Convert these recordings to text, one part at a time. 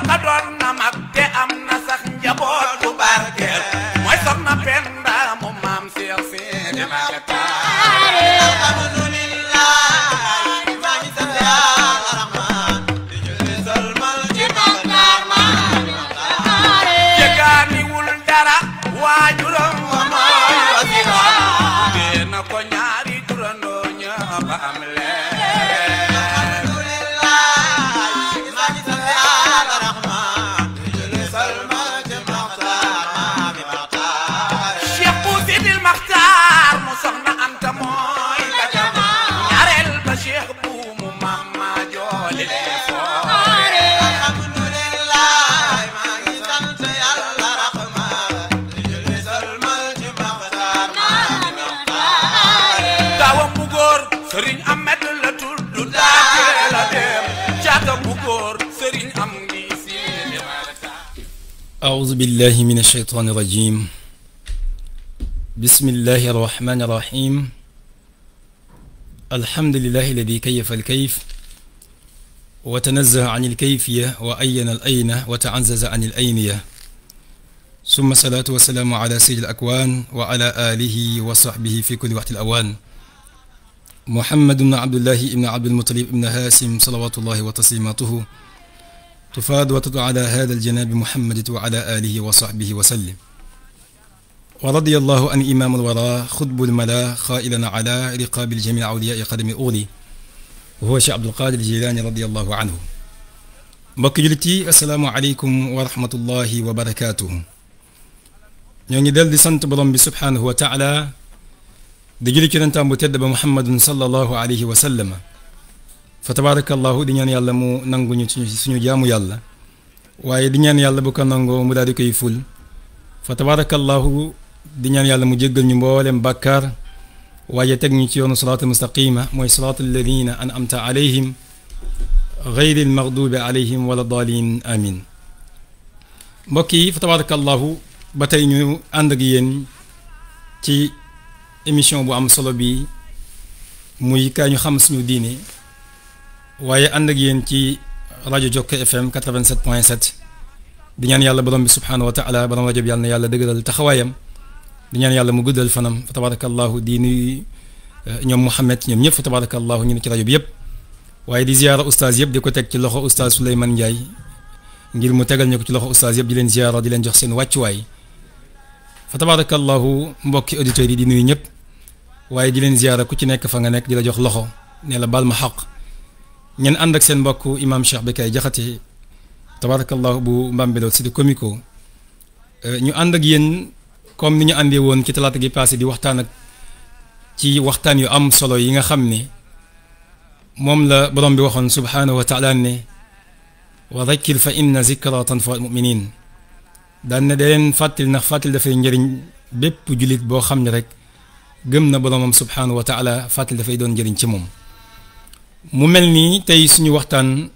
kooka doon na mag te am na sax njaboot bu barkeel mooy soxna Penda mu maam Seex Sidi Maxtaar alhamdulillah maa ngi sant Yàlla Rahmaan di julli salmal ci Maxtaar jëgaaniwul dara waajuram wa mooy wasila dee na ko ñaari turandoo ñëpp am leen أعوذ بالله من الشيطان الرجيم بسم الله الرحمن الرحيم الحمد لله الذي كيف الكيف وتنزه عن الكيفية وأين الأين وتعزز عن الأينية ثم الصلاة والسلام على سيد الأكوان وعلى آله وصحبه في كل وقت الأوان محمد بن عبد الله بن عبد المطلب بن هاشم صلوات الله وتسليماته تفاد وتدعى على هذا الجناب محمد وعلى آله وصحبه وسلم ورضي الله عن إمام الوراء خطب الملا خائلا على رقاب الجميع أولياء قدم أولي وهو شيخ عبد القادر الجيلاني رضي الله عنه mbokk jullit yi assalaamu aleykum wa rahmatullahi wa barakaatuhu ñoo ngi del di sant borom bi subhaanahu wa taala di julli ci yonentam bu tedd ba muhammadun sallallahu alayhi wa sallam fa tabarakallahu di ñaan yàlla mu nanguñu suñu jaamu yàlla waaye di ñaan yàlla bu ko nangoo mu daal di koy ful fa tabarakallahu di ñaan yàlla mu jéggal ñu mboolem bàkkaar waaye teg ñu ci yoonu siraatal mustaqima mooy siraatal ladina an'amta alayhim gayril maghdubi alayhim wala daalin amin mbokk yi fa tabarakallahu ba tey ñu ànd ak yéen ci émission bu am solo bi muy kaa ñu xam suñu diine waaye ànd ak yéen ci rajo Jokko FM 87.7 di ñaan yàlla borom bi subhaanahu wa taala borom rajo bi yàlla na yàlla dëgëral taxawaayam di ñaan yàlla mu guddal fanam fa tabarakallahu di nuyu ñoom Mouhamed ñoom ñëpp fa tabarakallahu ñu ne ci rajo bi yëpp waaye di ziyaara oustaz yëpp di ko teg ci loxo oustaz Souleymane Ndiaye ngir mu tegal ñu ko ci loxo oustaz yëpp di leen ziyaara di leen jox seen wàccuwaay fa tabarakallahu mbokki auditeurs yi di nuyu ñëpp waaye di leen ziyaara ku ci nekk fa nga nekk di la jox loxo ne la baal ma xaq ñen ànd ak seen mbokk imam Cheikh Bekay Jaxate tabarakallahu bu Mbambilor Cité Comico ñu ànd ak yéen comme ni ñu àndee woon ci talaata gi passé di waxtaan ak ci waxtaan yu am solo yi nga xam ne moom la borom bi waxoon subhanahu wa taala ne wa dhakkir fa inna zikra tanfa al muminin daan ne da leen fàttali ndax fàttali dafay njëriñ bépp julit boo xam ne rek gëm na boromam subhanahu wa taala fàttali dafay doon njëriñ ci moom mu mel nii tey suñu waxtaan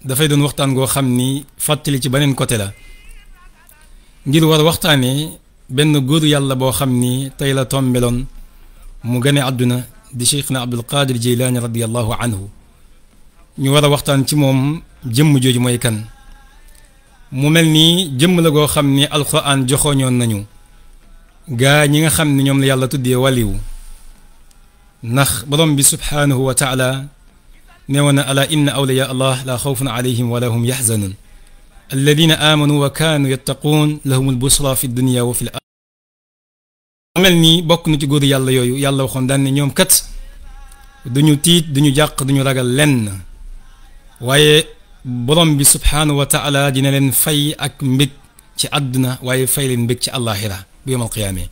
dafay doon waxtaan goo xam ni fàttali ci beneen côté la ngir war a waxtaanee benn góoru yàlla boo xam ni tey la tombeloon mu gane àdduna di Cheikhna Abdul Qadir Jeylaani radiyallahu anhu ñu war a waxtaan ci moom jëmm jooju mooy kan mu mel nii jëmm la goo xam ni alquran joxoñoon nañu gaa ñi nga xam ni ñoom la yàlla tuddee waliwu ndax borom bi subhanahu wa taala نيونا ألا إن أولياء الله لا خوف عليهم ولا هم يحزنون الذين آمنوا وكانوا يتقون لهم البشرى في الدنيا وفي الآخرة ملني بوك نتي غور يالا يويو يالا وخون دان نيوم كات دونيو تيت دونيو جاق دونيو راغال لن واي بروم بي سبحانه وتعالى دينا لن فاي اك مبك ci aduna waye fay len mbek ci allahira bu yomal qiyamé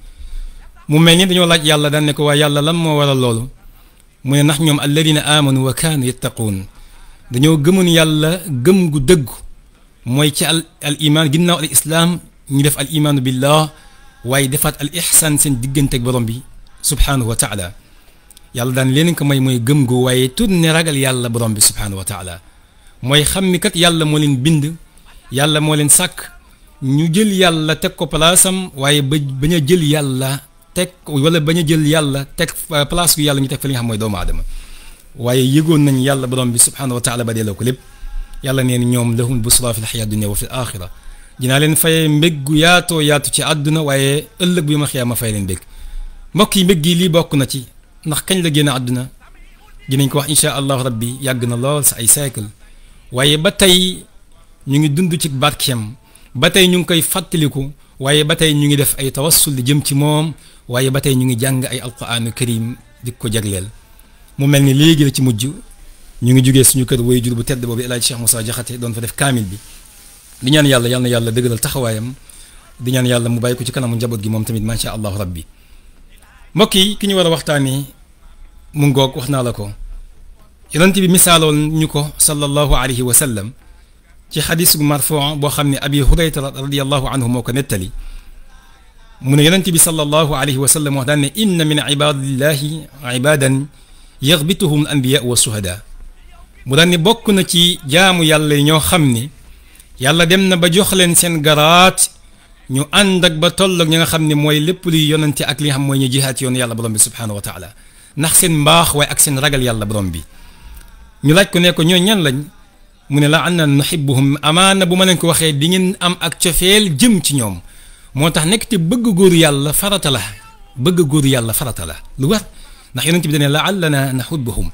mu melni dañu laaj yàlla dan ne ko wa yàlla lam mo waral lolu mu ne ndax ñoom alladina amanu wa kaanu yattaquun dañoo gëmoon yàlla gëm gu dëgg mooy ci al iman ginnaaw al islam ñu def al imaanu billah waaye defaat al ihsan seen diggante ak borom bi subhanahu wa taala yàlla daan leen ko may mooy gëm gu waaye tourné ragal yàlla borom bi subhanahu wa taala mooy xam ni kat yàlla moo leen bind yàlla moo leen sàkk ñu jël yàlla teg ko palaasam waaye bañ a jël yàlla teg wala bañ a jël yàlla teg place gu yàlla ñu teg fa li nga xam mooy doomu aadama waaye yëgoon nañ yàlla borom bi subhanahu wa taala ba delloo ko lépp yàlla neen ñoom lahum busra fi lxayaat dunia wa fi l axira dinaa leen fayee mbég gu yaatoo yaatu ci àdduna waaye ëllëg bu ma xiyaama fay leen mbég mbokk yi mbég gi lii bokk na ci ndax kañ la génn àdduna dinañ ko wax insha allahu rabbi yàgg na lool sa ay siècle waaye ba tey ñu ngi dund ci barkeem ba tey ñu ngi koy fàttaliku waaye ba tey ñu ngi def ay tawassul di jëm ci moom waaye ba tey ñu ngi jàng ay alquraanu karim di ko jagleel mu mel ni léegi la ci mujj ñu ngi jugee suñu kër way jur bu tedd boobu El Hadj Cheikh Moussa Diakhaté doon fa def kaamil bi di ñaan yàlla yal na yàlla dëgëral taxawaayam di ñaan yàlla mu bàyyi ko ci kanamu njaboot gi moom tamit macha allahu rabbi mbokk yi ki ñu war a waxtaanee mu ngoog wax naa la ko yonent bi misaaloon ñu ko sallallahu alayhi wa sallam ci xadis bu marfuu boo xam ne abi hurayra radiyallahu anhu moo ko nettali mu ne yonent bi sallallahu alayhi wa sallam wax daan ne inna min ibadillahi ibadan yaxbituhum al anbiya wa suhada mu daan ne bokk na ci jaamu yàlla yi ñoo xam ne yàlla dem na ba jox leen seen garaat ñu ànd ak ba toll ak ñi nga xam ne mooy lépp luy yonante ak li nga xam mooy ñu jihaat yoon yàlla borom bi subhanahu wa taala ndax seen mbaax waaye ak seen ragal yàlla borom bi ñu laaj ko ne ko ñoo ñan lañ mu ne la anna nuhibbuhum amaana bu ma leen ko waxee di ngeen am ak cofeel jëm ci ñoom moo tax nekk te bëgg góoru yàlla farata la bëgg góoru yàlla farata la lu war ndax yonent bi dane laallana nuhibbuhum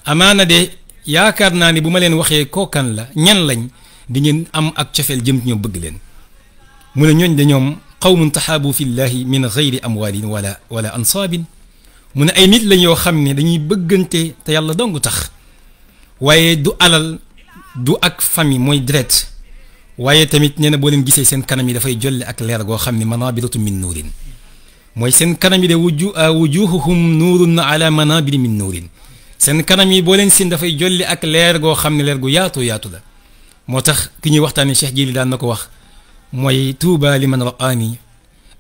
amaana de yaakaar naa ni bu ma leen waxee kookan la ñan lañ di ngeen am ak cofeel jëm ci ñoom bëgg leen mu ne ñooñ de ñoom qawmun taxaabu fi llahi min gayri amwaalin wala ansaabin mu ne ay nit lañ yoo xam ne dañuy bëggante te yàlla dong tax waaye du alal du ak famille mooy deret waaye tamit nee na boo leen gisee seen kanam yi dafay jolle ak leer goo xam ne manabiratu min nuurin mooy seen kanam yi de wujuhuhum nuurun ala manabiri min nuurin seen kanam yi boo leen seen dafay jolle ak leer goo xam ne leer gu yaatu yaatu la moo tax ki ñuy waxtaane Cheikh Jili daan na ko wax mooy tuuba li man raani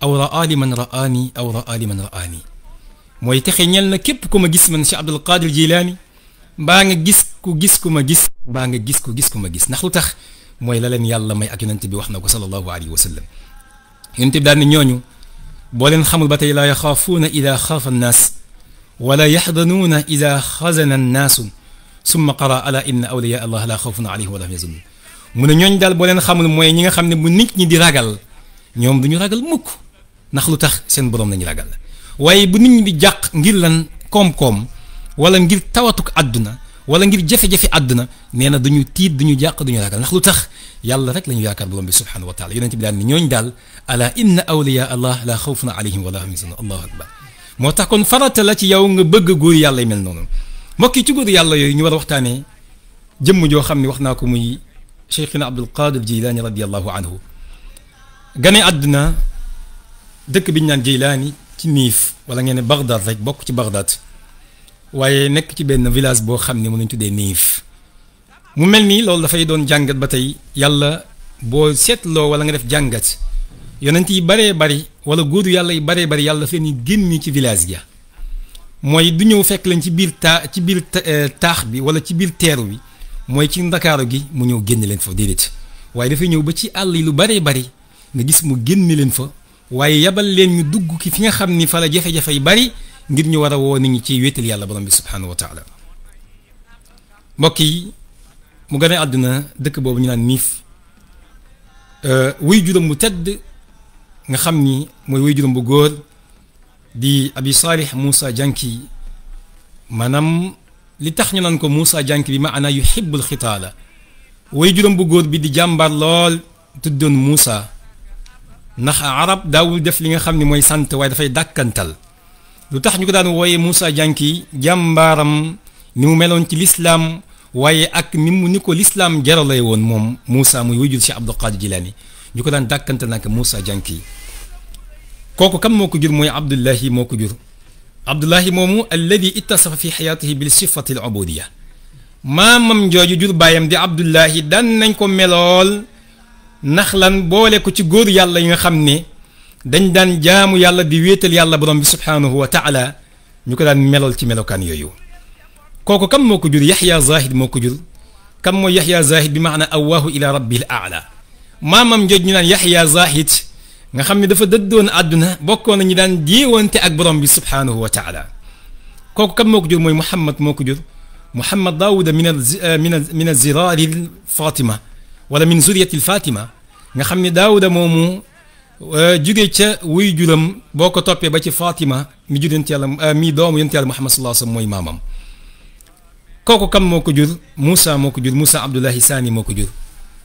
aw raa li man raani aw raa li man raani mooy texe ñel na képp ku ma gis man Cheikh Abdul Qadir Jilaani mbaa nga gis ku ma gis mbaa nga gis ku ma gis ndax lu tax mooy la leen yàlla may ak yonent bi wax na ko sallallahu alayhi wa sallam yonent bi daan ne ñooñu boo leen xamul ba tey laa yaxaafuuna ida xaafa annaas wala yaxdanuuna ida xazana annaasu summa qara ala inna awliya allah la xawfun alayhim wala hum yazunun mu ne ñooñ daal boo leen xamul mooy ñi nga xam ne bu nit ñi di ragal ñoom du ñu ragal mukk ndax lu tax seen borom nañu ragal waaye bu nit ñi di jàq ngir lan koom-koom wala ngir tawatuk àdduna wala ngir jafe-jafe àdduna nee na duñu tiit duñu jàq duñu ragal ndax lu tax yàlla rek la ñu yaakaar borom bi subhanahu wa taala yonent bi daal ni ñooñ daal ala inna awliya allah la xawfun alayhim wala hum yazunun allahu akbar moo tax kon farata la ci yow nga bëgg góor yàlla yi mel noonu mbokk yi ci góor yàlla yooyu ñu war a waxtaanee jëmm joo xam ne wax naa ko muy cheikhina Abdul Qadir Jilani radiallahu anhu gane àdduna dëkk bi ñu naan Jilani ci Niif wala ngeen ne Bagdad rek bokk ci Bagdad waaye nekk ci benn village boo xam ne mu nañ tuddee Niif mu mel nii loolu dafay doon jàngat ba tey yàlla boo seetloo wala nga def jàngat yonent yi baree bari wala góoru yàlla yi baree bari yàlla daf leen di génn ci village ya mooy du ñëw fekk leen ci biir taax bi wala ci biir teeru bi mooy ci ndakaaru gi mu ñëw génn leen fa déedéet waaye dafay ñëw ba ci àll yi lu baree bari nga gis mu génn leen fa waaye yabal leen ñu dugg ki fi nga xam ni fa la jafe-jafe yi bari ngir ñu war a woo nit ñi ci wéetal yàlla borom bi subhanahu wa taala mbokk yi mu gën a àdduna dëkk boobu ñu naan Niif wuy juróom bu tedd nga xam ni mooy wuy juróom bu góor di abi Salih Moussa Dianki maanaam li tax ñu naan ko Moussa Dianki bi maanaa yuhibbul xitaala wuy juróom bu góor bi di jàmbar lool tuddoon Moussa ndax arab daawul def li nga xam ne mooy sant waaye dafay dàkkantal lu tax ñu ko daan wooyee Moussa Dianki jàmbaaram ni mu meloon ci lislaam waaye ak ni ko lislaam jaralay woon moom Moussa muy wujur Cheikh Abdul Qadir Jilani ñu ko daan dàkkantal nag Moussa Dianki kooku kam moo ko jur mooy Abdullahi moo ko jur Abdullahi moomu alladi ittasafa fi xayaatihi bil sifati al ubudiya maamam jooju jur baayam di Abdullahi daan nañ ko melool ndax lan boole ko ci góor yàlla yi nga xam ne dañ daan jaamu yàlla di wéetal yàlla borom bi subhanahu wa taala ñu ko daan melool ci melokaan yooyu kooku kam moo ko jur Yaxya Zahid moo ko jur kam mooy Yaxya Zahid bi maana awaahu ila rabbil aala maamam jooj ñu naan Yaxya Zahid nga xam ne dafa dëddoon àdduna bokkoon na ñu daan jéewante ak borom bi subhanahu wa taala kooku kam moo ko jur mooy Muhammad moo ko jur Muhammad Daawuda min aziraari Fatima wala min zuriyati Fatima nga xam ne Daawuda moomu jóge ca wuy juram boo ko toppee ba ci Fatima mi jur yonent yàlla mi doomu yonent yàlla Muhammad sallallahu alayhi wa sallam mooy maamam kooku kan moo ko jur Moussa moo ko jur Moussa Abdullahi Sani moo ko jur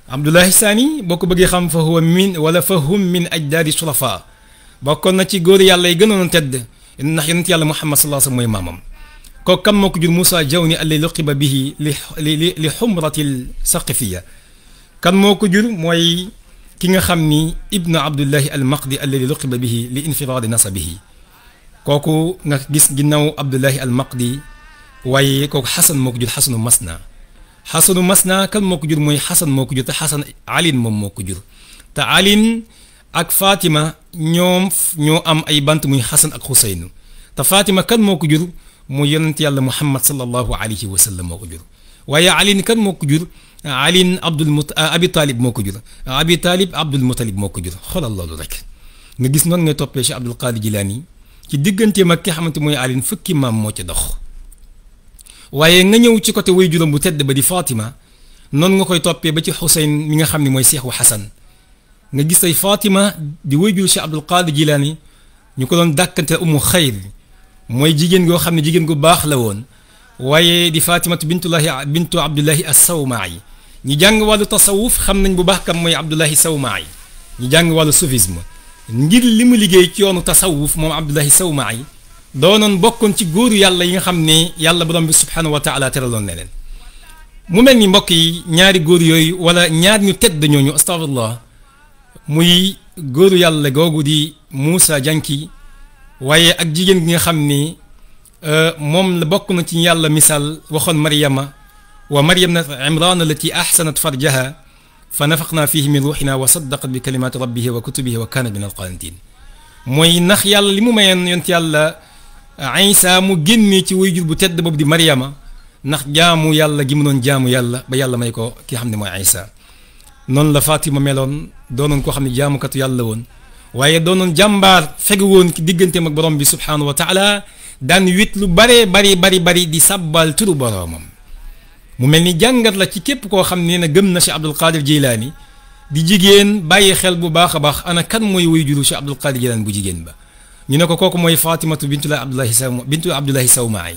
Abdullahi Sani boo ko bëggee xam fa huwa min wala fa hum min ajdaadi sulafa bokkoon na ci góor yàlla yi gënoon tedd ndax yonent yàlla Muhammad sallallahu alayhi wa sallam mooy maamam kooku kan moo ko jur Moussa Jawni alladi luqiba bihi li xumrati saqifiya kan moo ko jur mooy ki nga xam ni ibnu Abdullahi al Maqdi alladi luqiba bihi li infiraadi nasabihi kooku nga gis ginnaaw Abdullahi al Maqdi waaye kooku Xasan moo ko jur Xasanu Masna Xasanu Masna kan moo ko jur mooy Xasan moo ko jur te Xasan Alin moom moo ko jur te Alin ak Fatima ñoom ñoo am ay bant muy Xasan ak Xuseynu te Fatima kan moo ko jur mooy yonent yàlla Muhammad sallallahu alayhi wa sallam moo ko jur waaye Alin kan moo ko jur Alin Abi Talib moo ko jur Abi Talib Abdul Mutalib moo ko jur xoolal loolu rek nga gis noonu ngay toppee Cheikh Abdul Qadir Jilani ci digganteem ak ki xamante mooy Alin fukki maam moo ca dox waaye nga ñëw ci côté way juróom bu tedd ba di Fatima noonu nga koy toppee ba ci Xuseyn mi nga xam ne mooy Seexu Xasan nga gis tey Fatima di way jur Cheikh Abdul Qadir Jilani ñu ko doon dàkkante Umu Xayr mooy jigéen goo xam ne jigéen gu baax la woon waaye di Fatimatu bintu Abdullahi as-Sawma'i ñi jàng wàllu tasawuf xam nañ bu baax kam mooy Abdullahi Sawma'i ñi jàng wàllu soufisme ngir li mu liggéey ci yoonu tasawuf moom Abdullahi Sawma'i doonoon bokkoon ci góoru yàlla yi nga xam ne yàlla borom bi subhanahu wa taala teraloon na leen mu mel ni mbokk yi ñaari góor yooyu wala ñaar ñu tedd ñooñu astafirullah muy góoru yàlla googu di Moussa Janki waaye ak jigéen gi nga xam ni moom la bokk na ci yàlla misaal waxoon Maryama wa Maryam na Imran allati ahsanat farjaha fa nafaqna fihi min ruuxina wa saddaqat bi kalimati rabbihi wa kutubihi wa kanat min alqanitin mooy ndax yàlla li mu mayeen yonent yàlla Isa mu génnee ci wayjur bu tedd boobu di Maryama ndax jaamu yàlla gi mu doon jaamu yàlla ba yàlla may ko ki xam ne mooy Isa noonu la Fatima meloon doonoon koo xam ne jaamukatu yàlla woon waaye doonoon jàmbaar fegu woon ki digganteem ak borom bi subhanahu wa taala daan wét lu baree bari di sabbal turu boromam mu mel ni jàngat la ci képp koo xam ne na gëm na Cheikh Abdul Qadir Jilani di jigéen bàyyi xel bu baax a baax ana kan mooy wayjuru Cheikh Abdul Qadir Jilani bu jigéen ba ñu ne ko kooku mooy Fatimatu bintu Abdullahi Sawma'i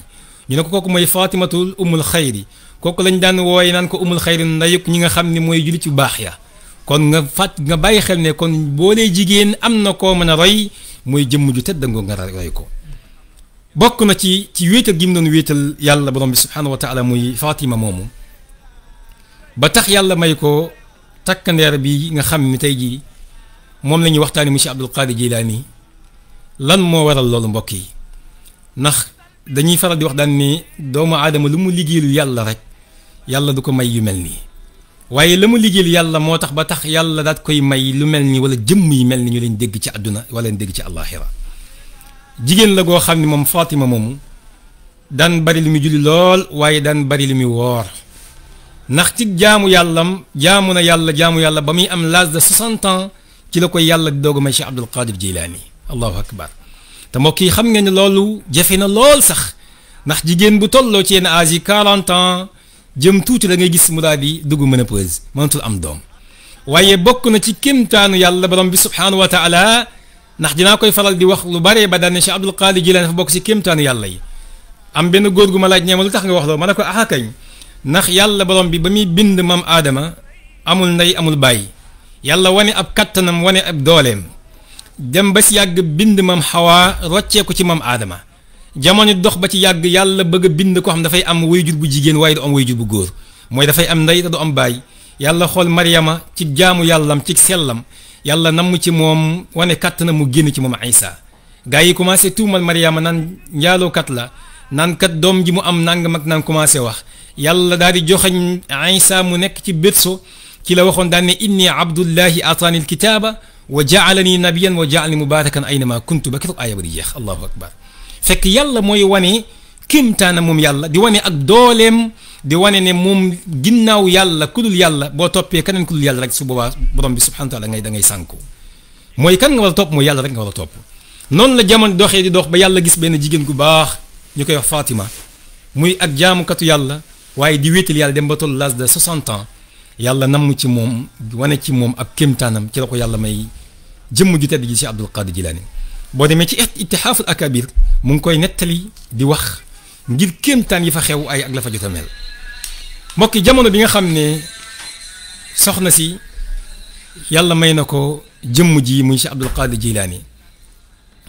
ñu ne ko kooku mooy Fatimatu umul xayri kooku lañ daan wooye naan ko umul xayri ndayuk ñi nga xam ne mooy jullit yu baax ya kon nga bàyyi xel ne kon boolee jigéen am na koo mën a roy mooy jëmm ju tedd ngoo nga roy ko bokk na ci wéetal gi mu doon wéetal yàlla borom bi subhanahu wa taala muy Fatima moomu ba tax yàlla may ko takkandeer bi nga xam ni tey jii moom la ñuy waxtaani mu Cheikh Abdul Qadir Jilani lan moo waral loolu mbokk yi ndax dañuy faral di wax daan ni doomu aadama lu mu liggéeylu yàlla rek yàlla du ko may yu mel nii waaye la mu liggéeylu yàlla moo tax ba tax yàlla daat koy may lu mel nii wala jëmm yi mel ni ñu leen dégg ci àdduna wala leen dégg ci àllaaxira jigéen la goo xam ne moom Fatima moomu daan bari lu muy julli lool waaye daan bari lu muy woor ndax ci jaamu na yàlla ba muy am l'âge de 60 ans ci la koy yàlla di doog a may Cheikh Abdul Qadir Jilani allahu akbar te mbokk yi xam ngeen ne loolu jafe na lool sax ndax jigéen bu tolloo ci yenn âge yi 40 ans jëm tuuti da ngay gis mu daal di dugg ménopause mënatul am doom waaye bokk na ci kéemtaanu yàlla borom bi subhanahu wa taala ndax dinaa koy faral di wax lu bare ba daan ne Cheikh Abdul Qadir Jilani dafa bokk ci kéemtaanu yàlla yi am benn góor gu ma laaj ñeema lu tax nga wax loolu ma ne ko ah kañ ndax yàlla borom bi ba muy bind maam aadama amul ndey amul bàyyi yàlla wane ab kattanam wane ab dooleem dem ba ci yàgg bind maam xawaa roccee ko ci maam aadama jamono dox ba ci yàgg yàlla bëgg a bind koo xam dafay am wayjur bu jigéen waaye du am wayjur bu góor mooy dafay am ndey te du am bàyyi yàlla xool Maryama ci jaamu yàllam ci sellam yàlla namm ci moom wane kattanam mu génn ci moom Isa gaa yi commencé tuumal Maryama naan njaalookat la naan kat doom ji mu am nangam ak naan commencé wax yàlla daal di joxañ Isa mu nekk ci berceau ci la waxoon daan ne inni abdullahi ataani alkitaaba wa jaalani nabiyan wa jaalani mubarakan aynama kuntu ba keroog aaya ba di jeex allahu akbar fekk yàlla mooy wane kéemtaana moom yàlla di wane ak dooleem di wane ne moom ginnaaw yàlla kudul yàlla boo toppee keneen kudul yàlla rek su boobaa borom bi subhanahu wa taala da ngay sànku mooy kan nga war a topp mooy yàlla rek nga war a topp noonu la jamono doxee di dox ba yàlla gis benn jigéen gu baax ñu koy wax Fatima muy ak jaamukatu yàlla waaye di wéetal yàlla dem ba toll l'âge de 60 ans yàlla namm ci moom wane ci moom ak kéemtaanam ci la ko yàlla may jëmm ju tedd ji si Abdul Qadir Jilaani boo demee ci ittihaaful akabir mu ngi koy nettali di wax ngir kéemtaan yi fa xew ay ak la fa jot a mel mbokki jamono bi nga xam ne soxna si yàlla may na ko jëmm ji muy si Abdul Qadir Jilaani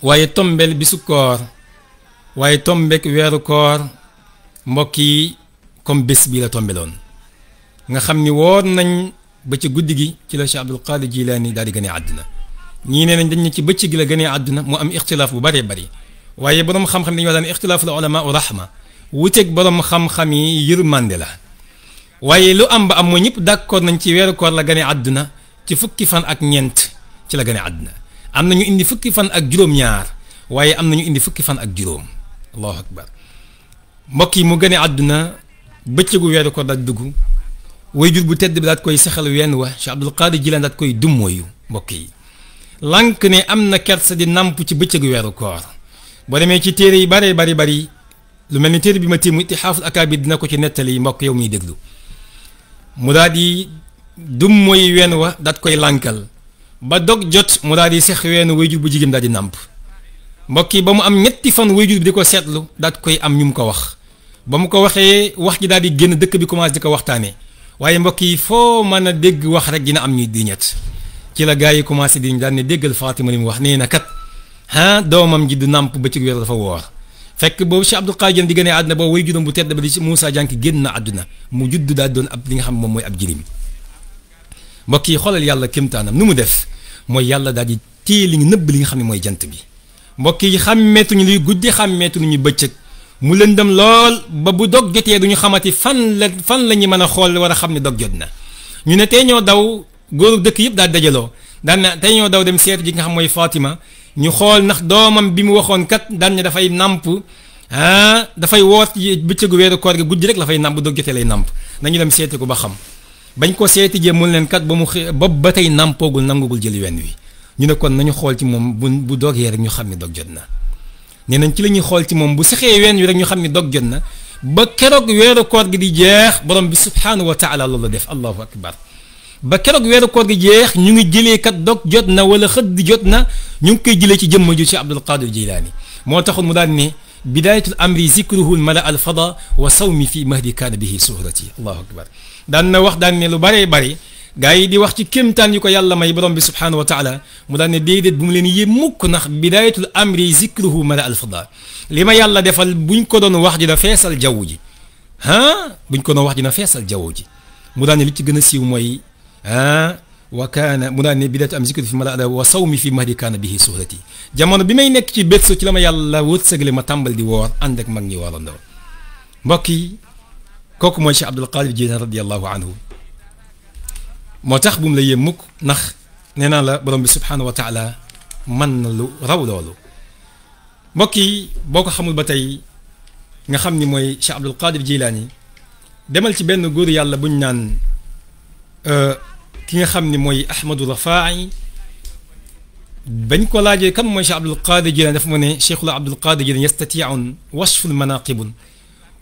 waaye tombel bisu koor waaye tombeek weeru koor mbokk yi comme bés bii la tombeloon nga xam ni woor nañ ba ci guddi gi ci la Cheikh Abdul Qadir Jilaani daal di gënee àdduna ñii nee nañ dañ ne ci bëccëg gi la gënee àdduna mu am ixtilaaf bu bëree bëri waaye borom xam-xam dañuy wax daan ixtilaaful ulamaa u rahma wuteeg borom xam-xam yi yërmande la waaye lu am ba am mooy ñëpp d'accord nañ ci weeru koor la gënee àdduna ci fukki fan ak ñeent ci la gënee àdduna am na ñu indi fukki fan ak juróom-ñaar waaye am na ñu indi fukki fan ak juróom allahu akbar mbokk yi mu gënee àdduna bëccëgu weeru koor daal dugg wayjur bu tedd bi daat koy saxal wenn wa Cheikh Abdul Qadir Jilaani daat koy dummóoyu mbokk yi lànk ne am na kersa di namp ci bëccëgu weeru koor boo demee ci téere yi bari lu mel ni téere bi ma tiim ittihaaful akabir dina ko ci nettali mbokk yow muy déglu mu daal di dummóoyu wenn wa daat koy lànkal ba dog jot mu daal di sex wenn wayjur bu jigéen daal di namp mbokk yi ba mu am ñetti fan wayjur bi di ko seetlu daat koy am ñu mu ko wax ba mu ko waxee wax ji daal di génn dëkk bi commencé di ko waxtaanee waaye mbokk yi foo mën a dégg wax rek dina am ñuy di ñett ci la gars yi commencé di daan ne déggal Fatima li mu wax nee na kat doomam ji du nàmp ba ci weer dafa woor fekk boobu Cheikh Abdul Qadir di gënee àdduna boobu way juróom bu tedd ba di Moussa Dianki génn na àdduna mu judd daal doon ab li nga xam moom mooy ab jirim mbokk yi xoolal yàlla kémtaanam nu mu def mooy yàlla daal di téye li nëbb li nga xam ne mooy jant bi mbokk yi xàmmeetuñu luy guddi xàmmeetuñu bëccëg mu lëndëm lool ba bu dog jotee duñu xamati fan la ñu mën a xool war a xam ne dog jot na ñu ne tey ñoo daw góoru dëkk yëpp daal dajaloo daan na tey ñoo daw dem seetu ji nga xam mooy Fatima ñu xool ndax doomam bi mu waxoon kat daan ne dafay nàmp dafay woor ci bëccëgu weeru koor gi guddi rek la fay nàmp dog jotee lay nàmp nañu dem seeti ko ba xam bañ ko seeti jee mun leen kat ba mu ba tey nàmpoogul nangugul jël wenn wi ñu ne kon nañu xool ci moom bu dogee rek ñu xam ne dog jot na nee nañ ci la ñuy xool ci moom bu saxee wenn wi rek ñu xam ne dog jot na ba keroog weeru koor gi di jeex borom bi subhaanahu wa taala loolu def allahu akbar ba keroog weeru koor gi jeex ñu ngi jëlee kat dog jot na wala xëdd jot na ñu ngi koy jëlee ci jëmm ju ci Abdul Qadir Jilaani moo taxul mu daan ne bidayatul amri zikruhu mala al fada wa sawmi fi mahdi kaana bihi suhrati allahu akbar daan na wax daan ne lu baree bari gaa yi di wax ci kéemtaan yu ko yàlla may borom bi subhaanahu wa taala mu daan ne déedéet bu mu leen yéem mukk ndax bidayatul amri zikruhu mala al fada li ma yàlla defal buñ ko doon wax dina feesal jaww ji buñ ko doon wax dina feesal jaww ji mu daan ne li ci gën a siiw mooy wa kaana mu daan ne bidayatul amri zikruhu fi mala wa sawmi fi mahdi kaana bihi suhrati jamono bi may nekk ci bét ci la ma yàlla wërsëgale ma tàmbal di woor ànd ak mag ñi woorandoo mbokk yi kooku mooy Cheikh Abdul Qadir Jilaani radiyallahu anhu moo tax bu mu la yéem mukk ndax nee naa la borom bi subhaanahu wa taala mën na lu raw loolu mbokk yi boo ko xamul ba tey nga xam ni mooy Cheikh Abdul Qadir Jilaani demal ci benn góor yàlla buñ naan ki nga xam ni mooy Ahmadu Rafaa'i bañ ko laajee kan mooy Cheikh Abdul Qadir Jilaani dafa mu ne Cheikhul Abdul Qadir Jilaani yastatii'un wasful manaqibun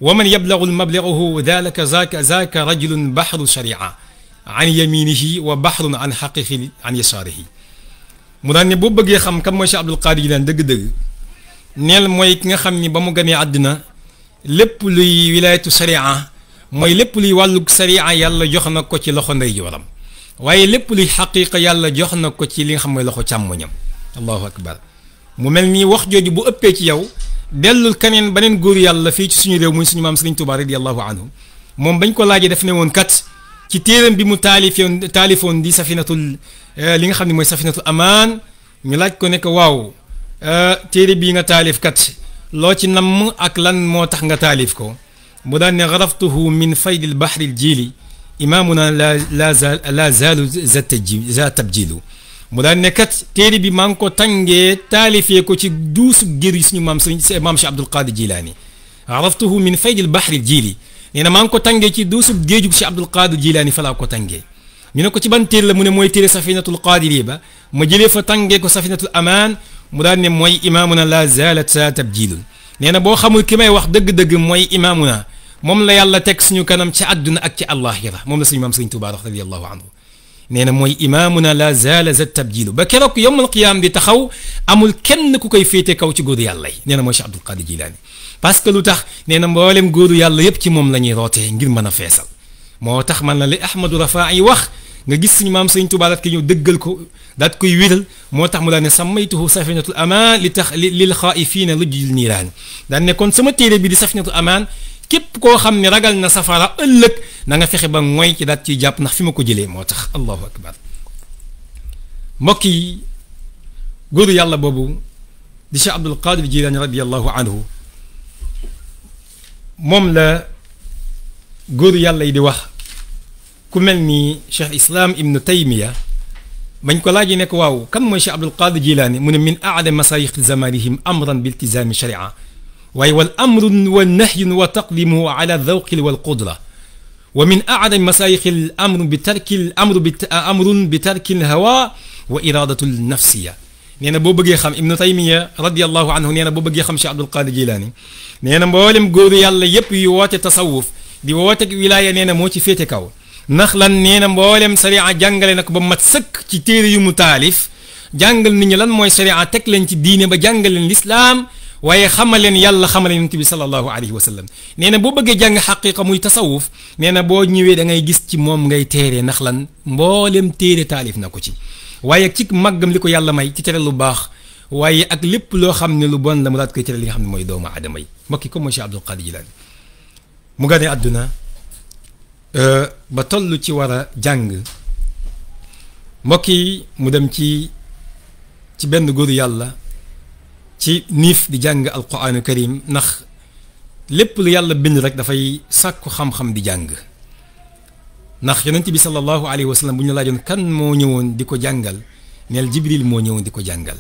wa man yablagu mablaghahu dhalika zaaka rajulun bahru sharia an yaminihi wa bahrun an haqiqi an yasaarihi mu daan ne boo bëggee xam kan mooy Cheikh Abdul Qadir Jilaani dëgg-dëgg neel mooy ki nga xam ni ba mu gënee àdduna lépp luy wilaayatu sharia mooy lépp luy wàllu sharia yàlla jox na ko ci loxo ndeyjooram waaye lépp luy xaqiqa yàlla jox na ko ci li nga xam mooy loxo càmmoñam allahu akbar mu mel nii wax jooju bu ëppee ci yow dellul keneen beneen góor yàlla fii ci suñu réew muy suñu maam Sëriñ Tuubaa radiyallahu anhu moom bañ ko laajee daf ne woon kat ci téeram bi mu taalifoon di safinatul li nga xam ne mooy safinatul amaan ñu laaj ko ne ko waaw téere bii nga taalif kat loo ci namm ak lan moo tax nga taalif ko mu daan ne garaftuhu min faydil bahril jiili imaamuna la zaalu za tabjilu mu daan ne kat téere bi maa ngi ko tàngee taalifee ko ci duusu gér yi suñu maam Cheikh Abdul Qadir Jilaani garaftuhu min faydil bahril jiili nee na maa ngi ko tàngee ci duusu géejug Cheikh Abdul Qadir Jilaani fa laa ko tàngee ñu ne ko ci ban téere la mu ne mooy téere safinatul qaadiri ba ma jëlee fa tàngee ko safinatul amaan mu daan ne mooy imaamuna la zaalat sa tabjilun nee na boo xamul ki may wax dëgg-dëgg mooy imaamuna moom la yàlla teg suñu kanam ci àdduna ak ci àllaaxira moom la suñu maam Sëriñ Tuubaa wax radiyallahu anhu nee na mooy imaamuna la zaala za tabjilu ba keroog yowmal qiyaam di taxaw amul kenn ku koy féete kaw ci góoru yàlla yi nee na mooy Cheikh Abdul Qadir Jilaani parce que lu tax nee na mboolem góoru yàlla yépp ci moom la ñuy rootee ngir mën a feesal moo tax man la li Ahmadu Rafaa yi wax nga gis suñu maam Sëriñ Tuubaa daat koy ñëw dëggal ko daat koy wéral moo tax mu daan ne samaytuhu safinatul amaan li tax lil xaa'ifiina lujjil niiraan daan ne kon sama téere bi di safinatul amaan képp koo xam ne ragal na safara ëllëg na nga fexe ba mooy ci daat ciy jàpp ndax fi ma ko jëlee moo tax allahu akbar mbokk yi góoru yàlla boobu di Cheikh Abdul Qadir Jilaani radiyallahu anhu moom la góoru yàlla yi di wax ku mel ni Cheikh Islam Ibn Taymiya bañ ko laajee ne ko waaw kan mooy Cheikh Abdul Qadir Jilaani mu ne min aadam masaayix zamanihim amran bi iltizaami sharia waaye wal amrun wa nahyun wa taqdimuhu ala zawqi wal qudra wa min aadam masaayix al amru bi tarki amrun bi tarki al hawa wa iradatu al nafsiya nee na boo bëggee xam Ibn Taymiya radiyallahu anhu nee na boo bëggee xam Cheikh Abdul Qadir Jilaani nee na mboolem góoru yàlla yépp yu woote tasawuf di woote wilaaya nee na moo ci féete kaw ndax lan nee na mboolem sariya jàngale na ko ba mat sëkk ci téere yu mu taalif jàngal nit ñi lan mooy sariya teg leen ci diine ba jàngal leen lislaam waaye xamal leen yàlla xamal leen yonent bi sallallahu alayhi wa sallam nee na boo bëggee jàng xaqiqa muy tasawuf nee na boo ñëwee da ngay gis ci moom ngay téere ndax lan mboolem téere taalif na ko ci waaye ci màggam li ko yàlla may ci tere lu baax waaye ak lépp loo xam ne lu bon la mu daat koy tere li nga xam ne mooy doomu aadama yi mbokki comme mooy Cheikh Abdul Qadir Jilaani mu gane àdduna ba toll ci war a jàng mbokk yi mu dem ci benn góoru yàlla ci niif di jàng alquraanu karim ndax lépp lu yàlla bind rek dafay sàkku xam-xam di jàng ndax yonent bi sallallahu alayhi wa sallam bu ñu laajoon kan moo ñëwoon di ko jàngal neel jibril moo ñëwoon di ko jàngal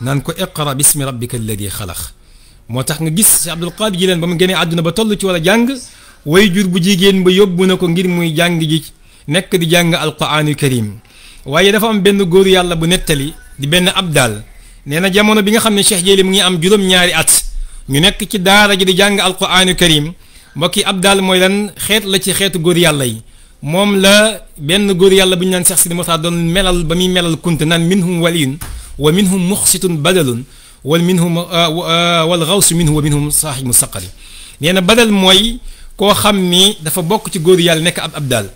naan ko iqra bismi rabbika alladi xalaq moo tax nga gis si Abdul Qadir Jilaani ba mu génnee àdduna ba toll ci war a jàng way jur bu jigéen ba yóbbu na ko ngir muy jàng ji nekk di jàng alquraanu karim waaye dafa am benn góoru yàlla bu nettali di benn abdal nee na jamono bi nga xam ne Cheikh Jéeli mu ngi am juróom-ñaari at ñu nekk ci daara ji di jàng alquraanu karim mbokki abdal mooy lan xeet la ci xeetu góor yàlla yi moom la benn góor yàlla bu ñu naan Cheikh Sidi Moxtaar doon melal ba muy melal kunte naan minhum waliyun wa minhum muxsitun badalun wal minhum wal xawsu minhu wa minhum saaxibu saqari nee na badal mooy koo xam ni dafa bokk ci góor yàlla nekk ab abdal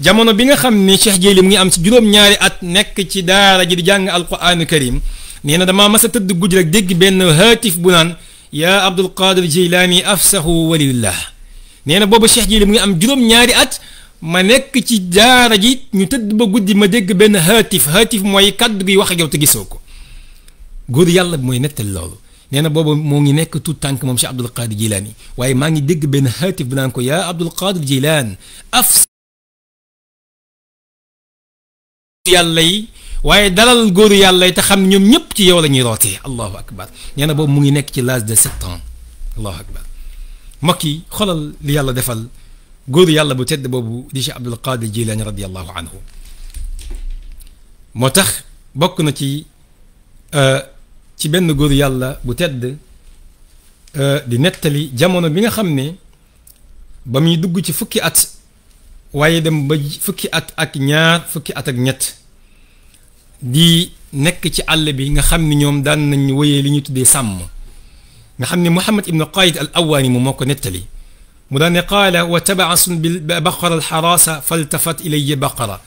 jamono bi nga xam ni Cheikh Jéeli mu ngi am ci juróom-ñaari at nekk ci daara ji di jàng alquraanu karim nee na damaa mas a tëdd guddi rek dégg benn haatif bu naan yaa Abdul Qadir Jilaani afsahu walillah nee na boobu Cheikh Jéeli mu ngi am juróom-ñaari at ma nekk ci daara ji ñu tëdd ba guddi ma dégg benn haatif mooy kaddu gi wax ak yow te gisoo ko góor yàlla mooy nettali loolu nee na boobu moo ngi nekk tout tànk moom Cheikh Abdul Qadir Jilaani waaye maa ngi dégg benn haatif bu naan ko yaa Abdul Qadir Jilaan yàlla yi waaye dalal góoru yàlla yi te xam ne ñoom ñëpp ci yow la ñuy rootee allahu akbar nee na boobu mu ngi nekk ci l'âge de 7 ans allahu akbar mbokk yi xoolal li yàlla defal góoru yàlla bu tedd boobu di Cheikh Abdul Qadir Jilaani radiyallahu anhu moo tax bokk na ci benn góoru yàlla bu tedd di nettali jamono bi nga xam ne ba muy dugg ci fukki at waaye dem ba fukki at ak ñaar fukki at ak ñett di nekk ci àll bi nga xam ni ñoom daan nañ wéyee li ñuy tuddee sàmm nga xam ne Muhammad ibn Qayd al Awaani moom moo ko nettali mu daan ne qaala wa tabaasun bil baqara al xaraasa faltafat ilayya baqara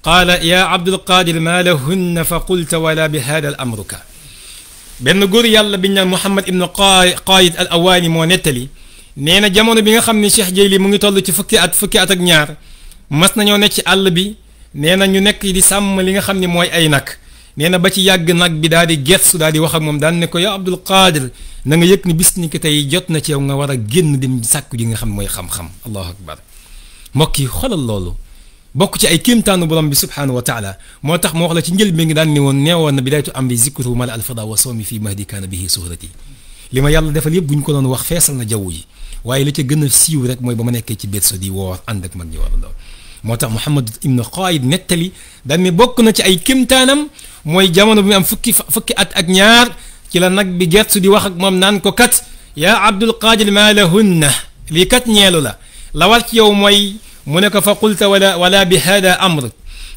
qaala yaa Abdul Qadir maa lahunna fa qulta wala bi hada al amruka benn góor yàlla bi ñu naan Muhammad ibn Qayd al Awaani moo nettali nee na jamono bi nga xam ne Cheikh Jéeli mu ngi toll ci fukki at ak ñaar mas nañoo nekk ci àll bi nee na ñu nekk di sàmm li nga xam ne mooy ay nag nee na ba ci yàgg nag bi daal di gersu daal di wax ak moom daan ne ko yow Abdul Qadir na nga yëg ni bis ni ko tey jot na ci yow nga war a génn dem sàkku ji nga xam mooy xam-xam allahu akbar mbokk yi xoolal loolu bokk ci ay kéemtaanu borom bi subhanahu wa taala moo tax moo wax la ci njël bi ngi daan ne woon neewoon na bidaytu am bi zikru mala alfada wa soomi fii mahdi kaana bihi suhrati li ma yàlla defal yëpp bu ñu ko doon wax feesal na jaww ji waaye li ca gën a siiw rek mooy ba ma nekkee ci berceau di woor ànd ak mag ñi war a ndaw moo tax Muhammad ibn Qayd nettali daan ne bokk na ci ay kéemtaanam mooy jamono bi mu am fukki at ak ñaar ci la nag bi gertu di wax ak moom naan ko kat yaa Abdul Qadir maa lahunna lii kat ñeelu la war ci yow mooy mu ne ko fa qulta wala bi hada amr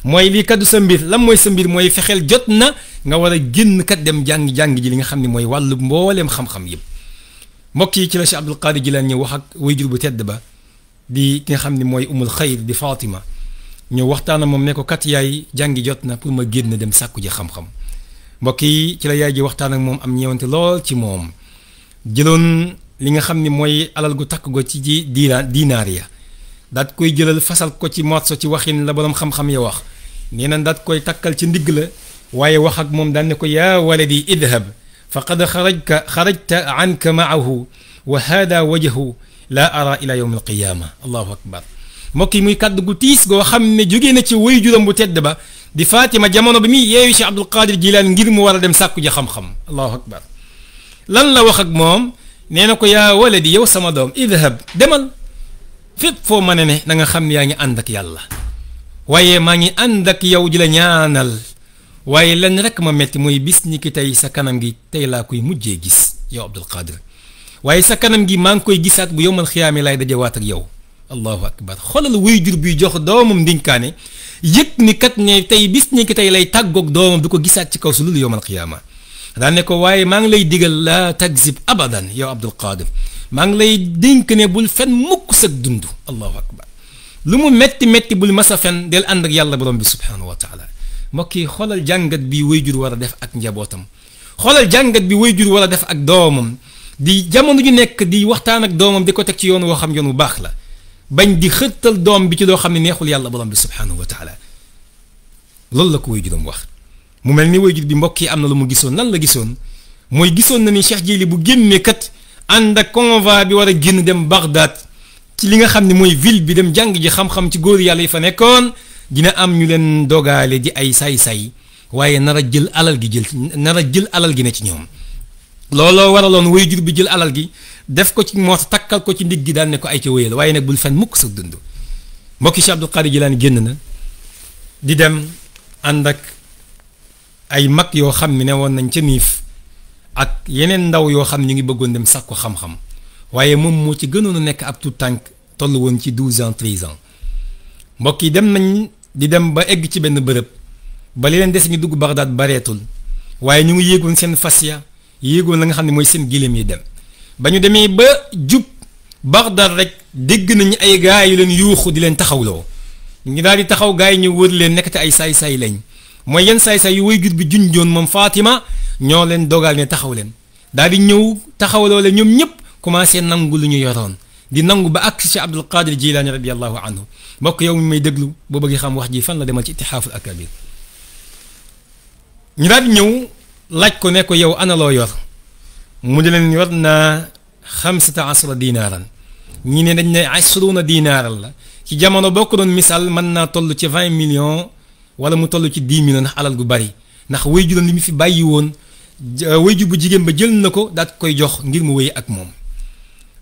mooy lii kat du sa mbir lan mooy sa mbir mooy fexeel jot na nga war a génn kat dem jàng ji li nga xam ne mooy wàllu mbooleem xam-xam yëpp mbokk yi ci la Cheikh Abdul Qadir Jilaani ñëw wax ak wayjur bu tedd ba di ki nga xam ne mooy umul xayr di Fatima ñëw waxtaana moom ne ko kat yaay jàngi jot na pour ma génn dem sàkku ji xam-xam mbokk yi ci la yaay ji waxtaan ak moom am ñeewante lool ci moom jëloon li nga xam ni mooy alal gu takk go ci diinaar ya daat koy jëlal fasal ko ci morso ci waxin la boroom xam-xam ya wax nee na daat koy takkal ci ndigg la waaye wax ak moom daan ne ko yaa waladi idhab faqad xarajta anka maahu wa hada wajhu laa ara ila yawm alqiyama allahu akbar mbokk yi muy kàddu gu tiis goo xam ne jógee na ci way juram bu tedd ba di Fatima jamono bi muy yeewi Cheikh Abdul Qadir Jilaani ngir mu war a dem sàkku ji xam-xam allahu akbar lan la wax ak moom nee na ko yaa waladi yow sama doom idhab demal fépp foo mën a ne na nga xam ne yaa ngi ànd ak yàlla waaye maa ngi ànd ak yow di la ñaanal waaye lenn rek ma metti mooy bis ni ki tey sa kanam gi tey laa koy mujjee gis yow Abdul Qadir waaye sa kanam gi maa ngi koy gisaat bu yowmal xiyaame laay dajewaat ak yow allahu akbar xoolal waajur buy jox doomam ndinkaane yëg ni kat ne tey bis ni ki tey lay tàggoog doomam du ko gisaat ci kaw su lul yowmal xiyaama daan ne ko waaye maa ngi lay digal laa takzib abadan yow Abdul Qadir maa ngi lay dénk ne bul fen mukk sag dund allahu akbar lu mu metti bul masa fen del ànd ak yàlla borom bi subhanahu wa taala mbokk yi xoolal jàngat bi waajur war a def ak njabootam xoolal jàngat bi waajur war a def ak doomam di jamono ju nekk di waxtaan ak doomam di ko teg ci yoon woo xam yoon bu baax la bañ di xërtal doom bi ci loo xam ne neexul yàlla borom bi subhanahu wa taala loolu la ko waajuram wax mu mel ni waajur bi mbokk yi am na lu mu gisoon lan la gisoon mooy gisoon na ni Cheikh Jili bu génnee kat ànd ak convoi bi war a génn dem Bagdad ci li nga xam ne mooy ville bi dem jàng ji xam-xam ci góor yàlla yi fa nekkoon dina am ñu leen dogaale di ay say-say waaye nar a jël alal gi ne ci ñoom looloo waraloon waajur bi jël alal gi def ko ci moo takkal ko ci ndig gi daan ne ko ay ca wéyal waaye nag bul fen mukk sa dund mbokki Cheikh Abdul Qadir Jilaani génn na di dem ànd ak ay mag yoo xam ne woon nañ ca niif ak yeneen ndaw yoo xam ne ñu ngi bëggoon dem sàkku xam-xam waaye moom moo ci gënoon a nekk ab tout tànk toll woon ci 12 ans 13 ans mbokk yi dem nañ di dem ba egg ci benn bërëb ba li leen des ñu dugg Bagdad bareetul waaye ñu ngi yéegoon seen fas ya yéegoon la nga xam ne mooy seen giléem yi dem ba ñu demee ba jub Bagdad rek dégg nañu ay gaay yu leen yuuxu di leen taxawloo ñu daal di taxaw gaay yi ñu wër leen nekkate ay saay-saay lañ mooy yenn saay-saay yu waajur bi junjoon moom Fatima ñoo leen dogal ne taxaw leen daal di ñëw taxawloo leen ñoom ñëpp commencé nangu lu ñu yoroon di nangu ba ak ci Abdul Qadir Jilaani radiyallahu anhu mbokk yow mi may déglu boo bëgg xam wax ji fan la demal ci Ittihaaful Akabir ñu daal di ñëw laaj ko ne ko yow ana loo yor mu di leen yor naa 15 dinaaran ñi ne dañ ne 20 dinaaran la ci jamono boo ko doon misaal mën naa toll ci 20 millions wala mu toll ci 10 millions ndax alal gu bari ndax waajuram li mu fi bàyyi woon waajur bu jigéen ba jël na ko daat koy jox ngir mu wéy ak moom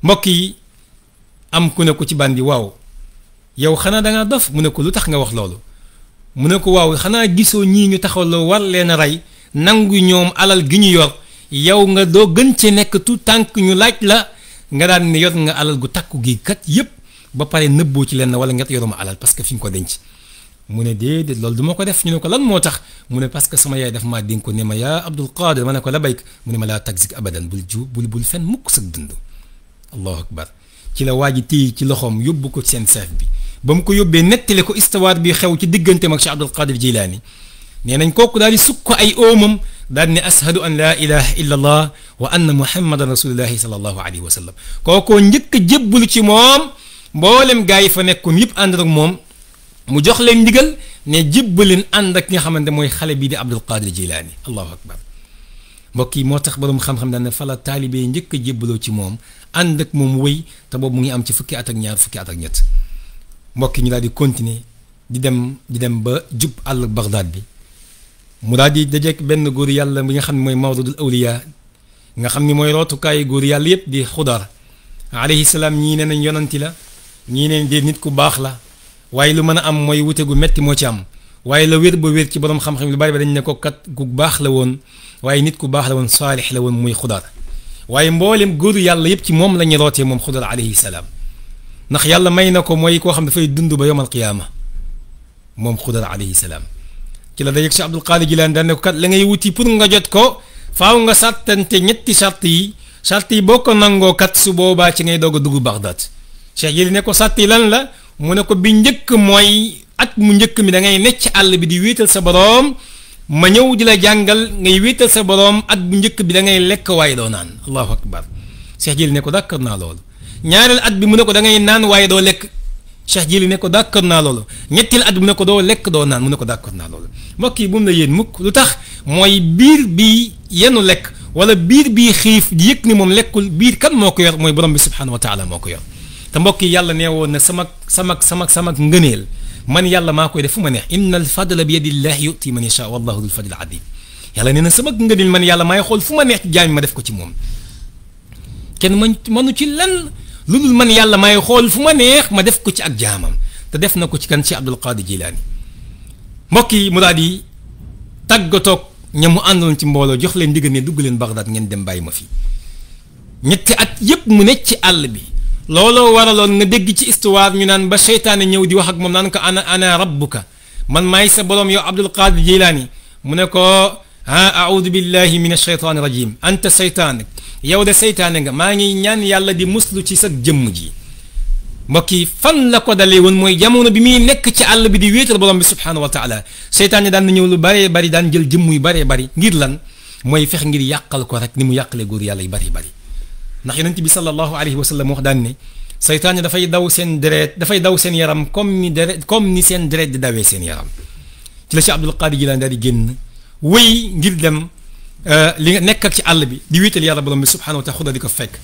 mbokk yi am ku ne ko ci bandi waaw yow xanaa dangaa dof mu ne ko lu tax nga wax loolu mu ne ko waaw xanaa gisoo ñii ñu taxawloo war leen a rey nangu ñoom alal gi ñu yor yow nga doo gën ci nekk tout tànk ñu laaj la nga daan ne yor nga alal gu takku gi kat yépp ba pare nëbboo ci lenn wala nga yoruma alal parce que fi nga ko denc mu ne déedéet loolu du ma ko def ñu ne ko lan moo tax mu ne parce que sama yaay daf maa dénk ko ne ma yaa Abdul Qadir ma ne ko la bayk mu ne ma laa tagzik abadan bul fen mukk sag dund allahu akbar ci la waa ji téye ci loxoom yóbbu ko seen chef bi ba mu ko yóbbee nettali ko histoire bi xew ci digganteem ak Cheikh Abdul Qadir Jilaani nee nañ kooku daal di sukk ko ay oomam daal di ne ashhadu an laa ilaha illa allah wa anna muhammadan rasulullahi sallallahu alayhi wa sallam kookoo njëkk a jébbalu ci moom mboolem gaa yi fa nekkoon yëpp ànd ak moom mu jox leen ndigal ne jébbaleen ànd ak ki nga xamante mooy xale bii di Abdul Qadir Jilaani allahu akbar mbokk yi moo tax borom xam-xam daan ne fala taalibe njëkk a jébbaloo ci moom ànd ak moom wëy te boobu mu ngi am ci fukki at ak ñaar fukki at ak ñett mbokk yi ñu daal di continuer di dem ba jub àll Bagdad bi mu daal di dajeek benn góor yàlla bi nga xam ne mooy mawdudul awliya nga xam ni mooy rootukaayu góor yàlla yépp di Xudar alayhi salaam ñii ne nañ yonanti la ñii ne de nit ku baax la waaye lu mën a am mooy wute gu metti moo ci am waaye la wér ba wér ci borom xam-xam lu bari ba dañ ne ko kat ku baax la woon waaye nit ku baax la woon saalix la woon muy Xudar waaye mboolem góoru yàlla yëpp ci moom la ñu rootee moom Xudar alayhi salaam ndax yàlla may na ko mooy koo xam dafay dund ba yowmal qiyaama moom Xudar alayhi salaam ci la dajeeg Cheikh Abdul Qadir Jilaani daan ne ko kat la ngay wuti pour nga jot ko faaw nga sàttante ñetti charte yi boo ko nangoo kat su boobaa ci ngay doog a dugg Bagdad Cheikh Jili ne ko sàrt yi lan la mu ne ko bi njëkk mooy at mu njëkk mi da ngay necc ci àll bi di wéetal sa boroom ma ñëw di la jàngal ngay wéetal sa boroom at bu njëkk bi da ngay lekk waaye doo naan allahu akbar Cheikh Jili ne ko d'accord naa loolu ñaareel at bi mu ne ko da ngay naan waaye doo lekk Cheikh Jili ne ko d'accord naa loolu ñetteel at bi mu ne ko doo lekk doo naan mu ne ko d'accord naa loolu mbokk yi bu mu la yéen mukk lu tax mooy biir bi yenu lekk wala biir bii xiif di yëg ni moom lekkul biir kan moo ko yor mooy borom bi subhanahu wa taala moo ko yor te mbokk yi yàlla nee woon na sama ngëneel man yàlla maa koy def fu ma neex inna al fadla bi yadillahi yuti man yasha wallahu dul fadl adim yàlla nee na sama ngëneel man yàlla maay xool fu ma neex ci jaam ma def ko ci moom kenn mënu ci lan lu dul man yàlla maay xool fu ma neex ma def ko ci ak jaamam te def na ko ci kan ci Abdul Qadir Jilaani mbokk yi mu daal di tàggatoog ña mu àndoon ci mbooloo jox leen diggal ne dugg leen Bagdad ngeen dem bàyyi ma fi ñetti at yépp mu nekk ci àll bi looloo waraloon nga dégg ci histoire ñu naan ba seytaane ñëw di wax ak moom naan ko ana rabbuka man maay sa borom yow Abdul Qadir Jilaani mu ne ko audu billahi min asheytaani rajim anta seytaan yow de seytaane nga maa ngi ñaan yàlla di muslu ci sa jëmm ji mbokk yi fan la ko dalee woon mooy jamono bi muy nekk ci àll bi di wéetal borom bi subhanahu wa taala seytaan daan na ñëw lu baree bari daan jël jëmm yu baree bari ngir lan mooy fex ngir yàqal ko rek ni mu yàqalee góor yàlla yu bari bari ndax yonent bi sallallahu alayhi wa sallam wax daan ne seytaan dafay daw seen deret dafay daw seen yaram comme ni seen deret di dawee seen yaram ci la Cheikh Abdul Qadir Jilaani daal di génn wéy ngir dem li nga nekk ak ci àll bi di wéetal yàlla borom bi subhanahu wa taala xuda di ko fekk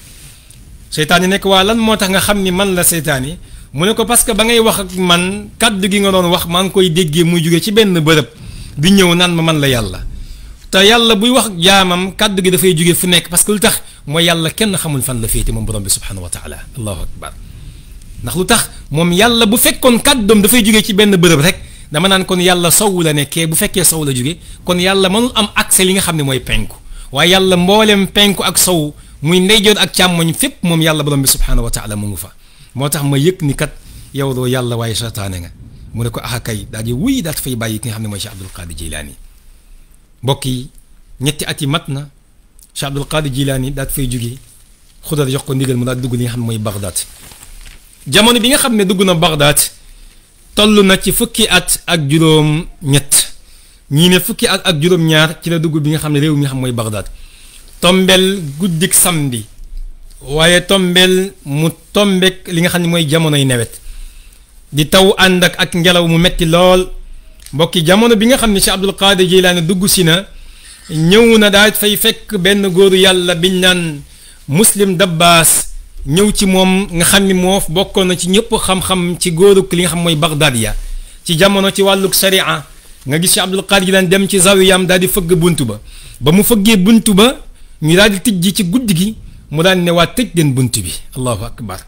seytaan yi nekk waa lan moo tax nga xam ni man la seytaan yi mu ne ko parce que ba ngay wax ak man kaddu gi nga doon wax maa ngi koy déggee muy jóge ci benn bërëb di ñëw naan ma man la yàlla te yàlla buy wax jaamam kaddu gi dafay jóge fu nekk parce que lu tax mooy yàlla kenn xamul fan la féete moom borom bi subhanahu wa taala allahu akbar ndax lu tax moom yàlla bu fekkoon kàddoom dafay jóge ci benn bërëb rek dama naan kon yàlla sowu la nekkee bu fekkee sow la jóge kon yàlla mënul am accès li nga xam ne mooy penku waaye yàlla mboolem penku ak sow muy ndeyjoon ak càmmoñ fépp moom yàlla borom bi subhanahu wa taala mu ngi fa moo tax ma yëg ni kat yow doo yàlla waaye seytaane nga mu ne ko ah kay daal di wuy daal fay bàyyi ki nga xam ne mooy Cheikh Abdul Qadir Jilaani mbokk yi ñetti at yi mat na Cheikh Abdul Qadir Jilaani daal fay jóge Xudar jox ko ndigal mu daal dugg li nga xam ne mooy Bagdad jamono bi nga xam ne dugg na Bagdad toll na ci fukki at ak juróom ñett ñii ne fukki at ak juróom ñaar ci la dugg bi nga xam ne réew mi nga xam mooy Bagdad tombel guddik samedi waaye tombel mu tombek li nga xam ne mooy jamonoy nawet di taw ànd ak ngelaw mu metti lool mbokki jamono bi nga xam ne Cheikh Abdul Qadir Jilaani dugg si na ñëw na daal fay fekk benn góoru yàlla biñ naan Muslim Dabbaas ñëw ci moom nga xam ni moo bokkoon na ci ñëpp xam-xam ci góoruk li nga xam mooy Bagdad ya ci jamono ci wàlluk sharia nga gis Cheikh Abdul Qadir Jilaani dem ci zawiyam daal di fëgg buntu ba mu fëggee buntu ba ñu daal di tijji ci guddi gi mu daan ne waa tëj leen bunt bi allahu akbar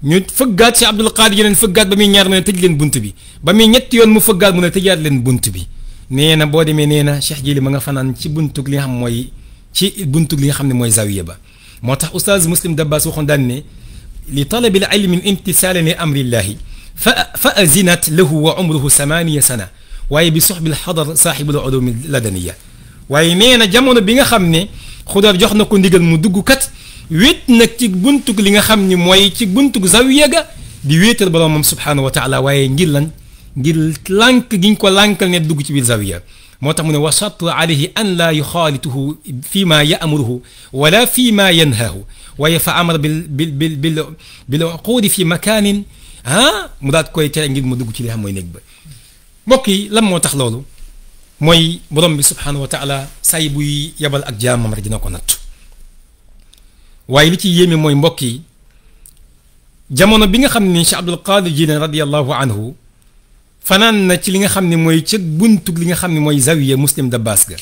ñu fëggaat si Abdul Qadir Jilaani fëggaat ba muy ñaar mu ne tëj leen bunt bi ba muy ñetti yoon mu fëggaat mu ne tëjaat leen bunt bi nee na boo demee nee na Cheikh Jili ma nga fanaan ci buntug li nga xam mooy ci buntug li nga xam ne mooy zawiya ba moo tax oustaz Muslim Dabbaas waxoon daan ne li talabil ilmi imtisaalan li amrillahi fa azinat lahu wa umruhu 8 sana waaye bi soxbil xadar saaxibul ulumi ladaniya waaye nee na jamono bi nga xam ne Xudar jox na ko ndigal mu dugg kat wéet nag ci buntug li nga xam ni mooy ci buntug zawiya ga di wéetal boroomam subhanahu wa taala waaye ngir lan ngir lànk gi ñu ko lànkal ne dugg ci biir zawiya moo tax mu ne wa shatra alayhi an laa yuxaalituhu fi ma yaamuruhu wala fi ma yanhaahu waaye fa amara bil uquudi fi makaanin mu daat koy tere ngir mu dugg ci li xam mooy néeg ba mbokk yi lan moo tax loolu mooy borom bi subhanahu wa taala say buy yabal ak jaamam rek dina ko natt waaye li ci yéeme mooy mbokk yi jamono bi nga xam ni Cheikh Abdul Qadir Jilaani radiyallahu anhu fanaan na ci li nga xam ne mooy ca buntug li nga xam ne mooy zawiya Muslim Dabbaas ga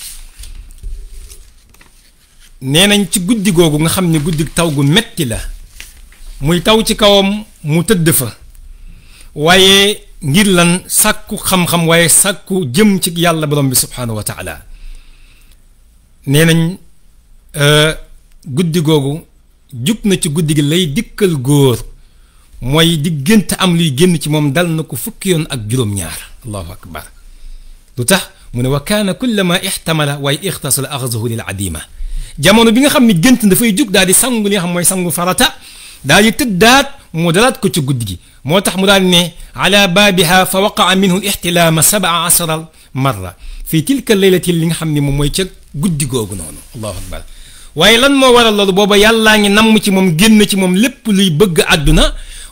nee nañ ci guddi googu nga xam ne guddi taw gu metti la muy taw ci kawam mu tëdd fa waaye ngir lan sàkku xam-xam waaye sàkku jëm ci yàlla borom bi subhanahu wa taala nee nañ guddi googu jug na ci guddi gi lay dikkal góor mooy di gént am luy génn ci moom dal na ko fukki yoon ak juróom-ñaar allahu akbar lu tax mu ne wa kaana kullama ixtamala waaye ixtasala axasahu lil adima jamono bi nga xam ne gént dafay jug daal di sangu li nga xam mooy sangu farata daal di tëddaat mu dalaat ko ci guddi gi moo tax mu daal ne ala baabiha fa waqaa minhu l ixtilaama 17 marra fii tilka leylati li nga xam ne moom mooy ca guddi googu noonu allahu akbar waaye lan moo waral loolu booba yàllaa ngi namm ci moom génn ci moom lépp luy bëgg àdduna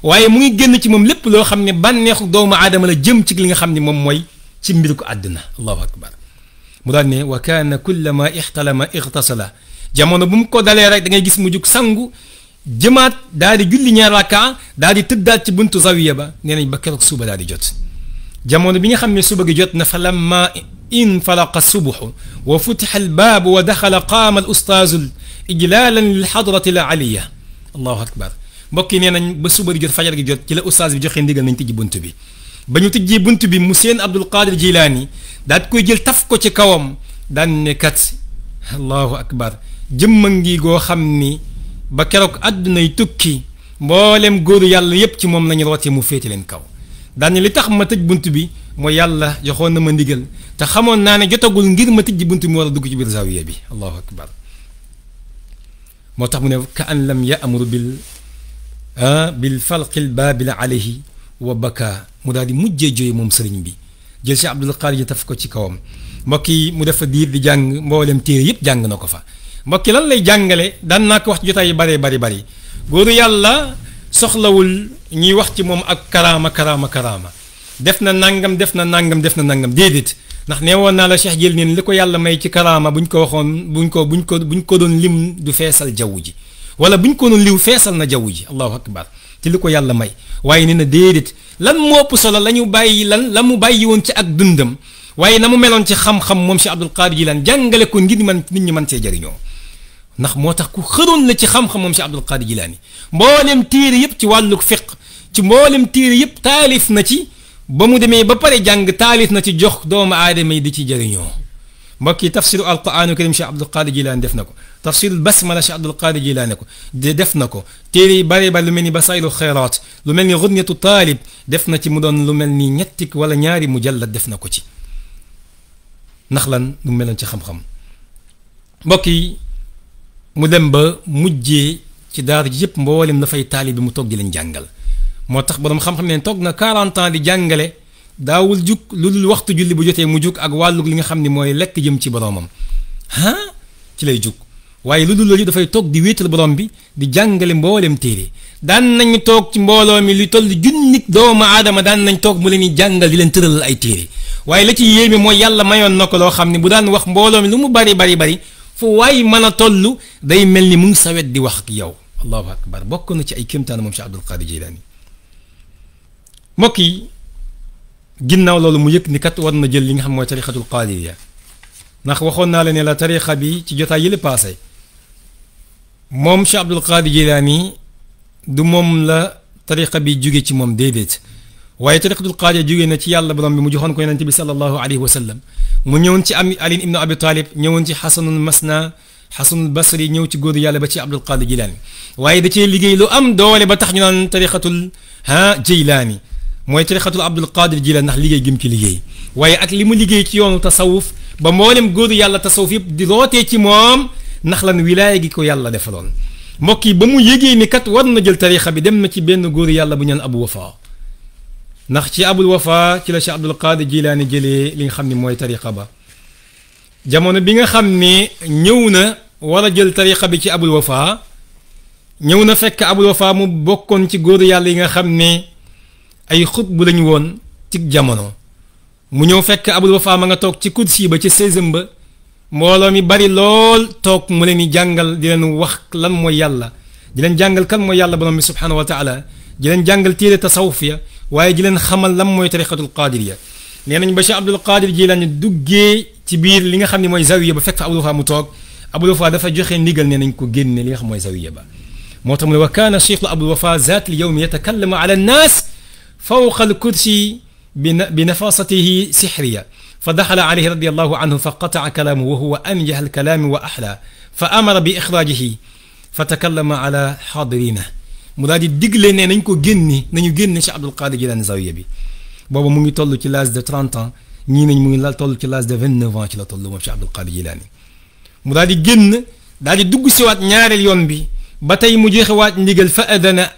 waaye mu ngi génn ci moom lépp loo xam ne bànneexu doomu aadama la jëm ci li nga xam ne moom mooy ci mbir ko àdduna allahu akbar mu daal ne wa kaana kullama ixtalama ixtasala jamono bu mu ko dalee rek da ngay gis mu jug sangu jëmaat daal di julli ñaar rakka daal di tëddaat ci buntu zawiya ba nee nañ ba keroog suba daal di jot jamono bi nga xam ne suba gi jot na fa lamma infalaqa subuhu wa futiha albaab wa daxala qaama al ustaazu ijlaalan lil xadrati al aliya allahu akbar mbokk yi nee nañ ba suba gi jot fajar gi jot ci la ustaaz bi joxe ndigal nañ tijji bunt bi ba ñu tijjee bunt bi mu seen Abdul Qadir Jilaani daal koy jël taf ko ci kawam daan ne kat allahu akbar jëmma ngi goo xam ni ba keroog àddunay tukki mboolem góoru yàlla yépp ci moom lañu rootee mu féete leen kaw daan ne li tax ma tëj bunt bi mooy yàlla joxoon na ma ndigal te xamoon naa ne jotagul ngir ma tijji bunt bi mu war a dugg ci biir zawiya bi allahu akbar moo tax mu ne ka an lam ya'mur bil falqil baabil alayhi wa baka mu daal di mujjee jooy moom sëriñ bi jël si Abdul Qadir taf ko ci kawam mbokk yi mu defa diir di jàng mboolem téere yëpp jàng na ko fa mbokk yi lan lay jàngale daan naa ko wax ci jotaay yu bari góoru yàlla soxlawul ñuy wax ci moom ak karaama def na nangam déedéet ndax nee woon naa la Cheikh jël neen li ko yàlla may ci karaama buñ ko waxoon buñ ko doon lim du feesal jaww ji wala buñ ko doon liw feesal na jaww ji allahu akbar ci li ko yàlla may waaye nee na déedéet lan moo ëpp solo la mu bàyyi woon ci ak dundam waaye na mu meloon ci xam-xam moom Cheikh Abdul Qadir Jilaan jàngale ko ngir nit ñi mën cee jëriñoo ndax moo tax ku xëroon la ci xam-xam moom Cheikh Abdul Qadir Jilaani mboolem téere yëpp ci wàllu fiq ci mboolem téere yëpp taalif na ci ba mu demee ba pare jàng taalif na ci jox doomu aadama yi di ci jëriñoo mbokk yi tafsiru alquraanu karim Cheikh Abdul Qadir Jilaani def na ko tafsirul basmala Cheikh Abdul Qadir Jilaani ko def na ko téere yi bare ba lu mel ni basairul xayraat lu mel ni ghunyatu taalib def na ci mu doon lu mel ni ñetti wala ñaari mujallad def na ko ci ndax lan lu meloon ci xam-xam mbokk yi mu dem ba mujjee ci daara ji yëpp mboolem dafay taalib bi mu toog di leen jàngal moo tax borom xam-xam ne toog na 40 ans di jàngale daawul jug lu dul waxtu julli bu jotee mu jug ak wàllug li nga xam ne mooy lekk jëm ci boromam ci lay jug waaye lu dul loolu dafay toog di wéetal borom bi di jàngale mboolem téere daan nañu toog ci mbooloo mi lu toll junni doomu aadama daan nañ toog mu leen di jàngal di leen tëralal ay téere waaye la ci yéeme mooy yàlla mayoon na ko loo xam ne bu daan wax mbooloo mi lu mu bari fu waay mën a toll day mel ni mu ngi sawet di wax ak yow allahu akbar bokk na ci ay kéemtaan moom Cheikh Abdul Qadir Jilaani mbokk yi ginnaaw loolu mu yëg ni kat war na jël li nga xam mooy tariqatul qaadiriya ndax waxoon naa la ne la tariqa bi ci jotaay yële paase moom Cheikh Abdul Qadir Jilaani du moom la tariqa bi jóge ci moom déedéet waaye tariqatul qaadiriya jóge na ci yàlla borom bi mu joxoon ko yonente bi sallallahu alayhi wa sallam mu ñëwoon ci Ali ibnu Abi Talib ñëwoon ci Xasanul Masna Xasanul Basri ñëw ci góoru yàlla ba ci Abdul Qadir Jilaani waaye da cee liggéey lu am doole ba tax ñu naan tariqatul Jilaani mooy tariqatul Abdul Qadir Jilaani ndax liggéey gi mu ci liggéey waaye ak li mu liggéey ci yoonu tasawuf ba mboolem góoru yàlla tasawuf yëpp di rootee ci moom ndax lan wilaaya gi ko yàlla defaloon mbokk yi ba mu yëgee ni kat war na jël tariqa bi dem na ci benn góoru yàlla bu ñaan Abu Wafa ndax ci Abul Wafa ci la Cheikh Abdul Qadir Jilaani jëlee li nga xam ne mooy tariqa ba jamono bi nga xam ne ñëw na war a jël tariqa bi ci Abul Wafa ñëw na fekk Abul Wafa mu bokkoon ci góoru yàlla yi nga xam ne ay xutbu lañu woon ci jamono mu ñëw fekk Abul Wafa ma nga toog ci kursi ba ci 16e ba mbooloo mi bari lool toog mu leen di jàngal di leen wax lan mooy yàlla di leen jàngal kan mooy yàlla borom bi subhanahu wa taala di leen jàngal téere tasawuf ya waaye di leen xamal lan mooy tariqatul qaadiriya nee nañ ba Cheikh Abdul Qadir Jilaani duggee ci biir li nga xam ne mooy zawiya ba fekk fa Abul Wafa mu toog Abul Wafa dafa joxe ndigal nee nañ ko génne li nga xam mooy zawiya ba moo tax mu ne wa kaana cheikh Abul Wafa zaat al yawm yatakallamu ala annaas fawqa al kursi bi nafasatihi sihriya fa daxala alayhi radiyallahu anhu fa qata'a kalaamuhu wa huwa anjaha al kalaami wa ahla fa amara bi ixraajihi fa takallama ala xaadirina mu daal di digle ne nañ ko génne nañu génne Cheikh Abdul Qadir Jilani zawiya bi booba mu ngi toll ci l'âge de 30 ans ñii nañ mu ngi la toll ci l'âge de 29 ans ci la toll moom Cheikh Abdul Qadir Jilani mu daal di génn daal di dugg si waat ñaareel yoon bi ba tey mu joxe waat ndigal fa adana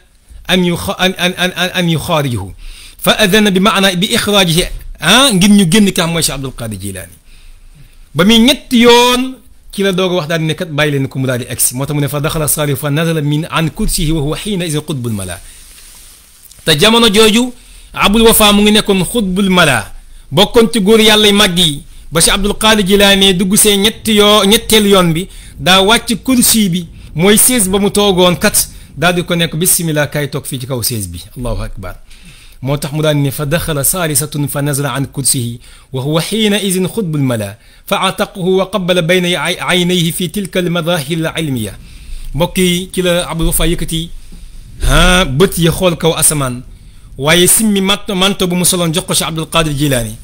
an yuxaarijuhu fa adana bi maana bi ixraajihi ngir ñu génn ka mooy Cheikh Abdul Qadir Jilani ba muy ñetti yoon ci la doog a wax daal di ne kat bàyyi leen ko mu daal di egsi moo tax mu ne fa daxala Saalih fa nazala min an kursihi wa huwa xiina idin xutbul mala te jamono jooju Abul Wafa mu ngi nekkoon xutbul mala bokkoon ci góor yàlla yu mag yi ba Cheikh Abdul Qadir Jilani dugg see ñetteelu yoon bi daa wàcc kursi bi mooy sées ba mu toogoon kat daal di ko nekk bismillah kay toog fii ci kaw sées bi allahu akbar moo tax mu daan ne fa daxala saalisatun fa nazala an kursihi wa huwa xiina idin xutbul mala fa ataqahu wa qabala bayna aynayhi fi tilka al madahir al ilmiya mbokk yi ci la Abul Wafa yëkkati bët yi xool kaw asamaan waaye simmi manto bu mu soloon jox ko Cheikh Abdul Qadir Jilani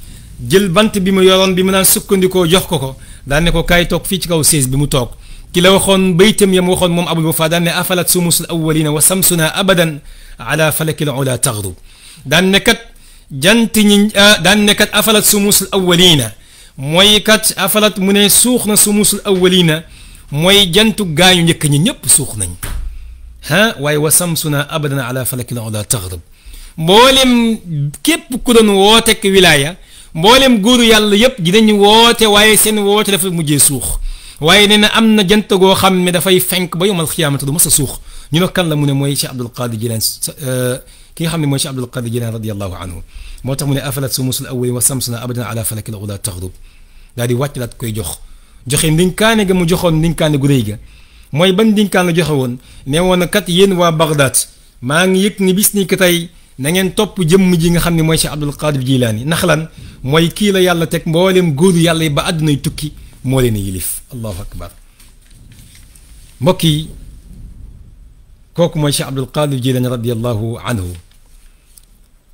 jël bant bi mu yoroon bi mu naan sukkandikoo jox ko daan ne ko kaay toog fii ci kaw sées bi mu toog ki la waxoon baytam ya mu waxoon moom Abul Wafa daan ne afalat sumusul awwalina wa samsuna abadan ala falakil ula taxdub daan ne kat jant ñi daan ne kat afalat sumusul awwalina mooy kat afalat mu ne suux na sumusul awwalina mooy jantu gaañu njëkk ñi ñëpp suux nañ waaye wa samsuna abadan ala falakil ula taxdub mboolem képp ku doon wooteek wilaaya mboolem góoru yàlla yëpp dinañ woote waaye seen woote dafa mujjee suux waaye nee na am na jant goo xam ne dafay fenk ba yawmal xiyaamati du mës a suux ñu ne kan la mu ne mooy Cheikh Abdul Qadir Jilani ki nga xam ne mooy Cheikh Abdul Qadir Jilani radiyallahu anhu moo tax mu ne afalat sumusul awwali wa samsuna abadan ala falakil ula taxdub daal di wàcc daat koy joxe ndinkaane ga mu joxoon ndinkaane gu rëy ga mooy ban ndinkaan la joxe woon nee woon na kat yéen waa Bagdad maa ngi yëg ni bis ni ko tey na ngeen topp jëmm ji nga xam ne mooy Cheikh Abdul Qadir Jilani ndax lan mooy kii la yàlla teg mboolem góoru yàlla yi ba àddunay tukki moo leen yilif allahu akbar mbokk yi kooku mooy Cheikh Abdul Qadir Jilani radiyallahu anhu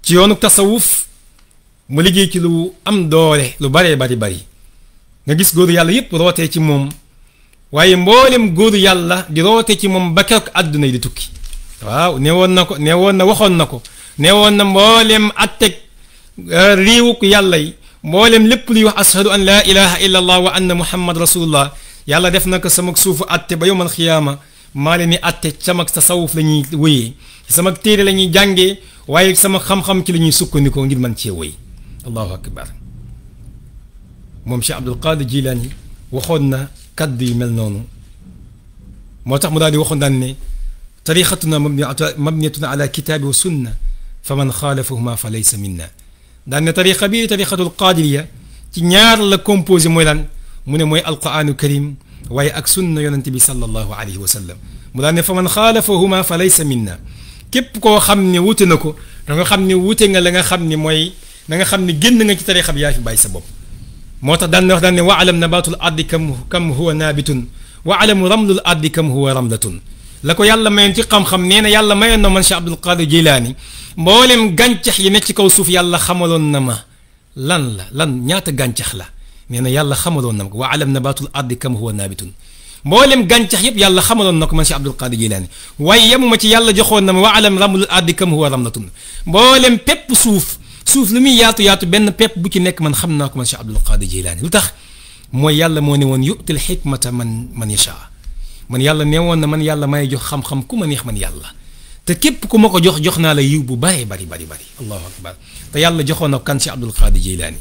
ci yoonu tasawuf mu liggéey ci lu am doole lu baree bari nga gis góoru yàlla yépp rootee ci moom waaye mboolem góoru yàlla di rootee ci moom ba keroog àdduna yi di tukki waaw waxoon na mboolem atteg réewuk yàlla yi mboolem lépp luy wax ashadu an laa ilaha illa allah wa anna muhammad rasulullah yàlla def na ko sama suufu atte ba yowmal xiyaama maa leen ni atte sama tasawuf la ñuy wéyee sama téere la ñuy jàngee waaye sama xam-xam ci la ñuy sukkandikoo ngir man cee wéy allahu akbar moom Cheikh Abdul Qadir Jilani waxoon na kaddu yu mel noonu moo tax mu daal di waxoon daan ne tariqatuna mabniyatuna ala kitaabi wa sunna fa man xaalafahuma fa laysa minna daan ne tariqa bii tariqatul qaadiriya ci ñaar la composé mooy lan mu ne mooy alquranu karim waaye ak sunna yonente bi sallallahu alayhi wa sallam mu daan ne fa man xaalafahuma fa laysa minna képp koo xam ne wute na ko da nga xam ne wute nga la nga xam ne mooy da nga xam ne génn nga ci tariqa bi yaa fi bàyyi sa bopp moo tax daan ne wax daan ne wa alam nabatul ardi kam huwa naabitun wa alam ramlul ardi kam huwa ramlatun la ko yàlla mayoon ci xam-xam nee na yàlla mayoon na man Cheikh Abdul Qadir Jilani mboolem gàncax yi nekk ci kaw suuf yàlla xamaloon na ma lan ñaata gàncax la nee na yàlla xamaloon na ma ko wa alam nabatul ardi kam huwa naabitun mboolem gàncax yëpp yàlla xamaloon na ko man Cheikh Abdul Qadir Jilani waaye yemuma ci yàlla joxoon na ma wa alam ramlul ardi kam huwa ramlatun mboolem pepp suuf lu muy yaatu benn pepp bu ci nekk man xam naa ko man Cheikh Abdul Qadir Jilani lu tax mooy yàlla moo ne woon yu'til hikmata man yasha man yàlla nee woon na man yàlla may jox xam-xam ku ma neex man yàlla te képp ku ma ko jox naa la yiw bu bari allahu akbar te yàlla joxoon na kan Cheikh Abdul Qadir Jilani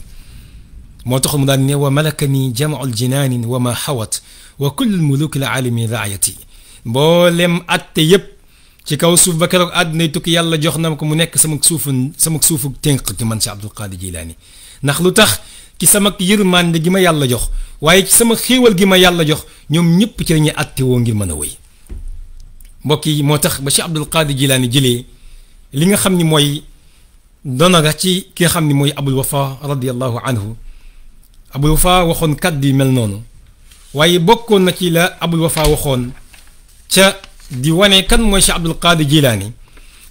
moo tax mu daan ne wa malakani jamaul jinaanin wa ma xawat wa kullu muluki la alimi raayati mboolem atte yépp ci kaw suuf ba keroog àdduna tukki yàlla jox na ko mu nekk sama suufu tënk ci man Cheikh Abdul Qadir Jilani ndax lu tax ci sama yërmande gi ma yàlla jox waaye ci sama xéewal gi ma yàlla jox ñoom ñëpp ci la ñuy atte woo ngir mën a wéy mbokk yi moo tax ba Cheikh Abdul Qadir Jilani jëlee li nga xam ni mooy donaga ci ki nga xam ni mooy Abul Wafa radiyallahu anhu Abul Wafa waxoon kàddu yi mel noonu waaye bokkoon na ci la Abul Wafa waxoon ca di wane kan mooy Cheikh Abdul Qadir Jilani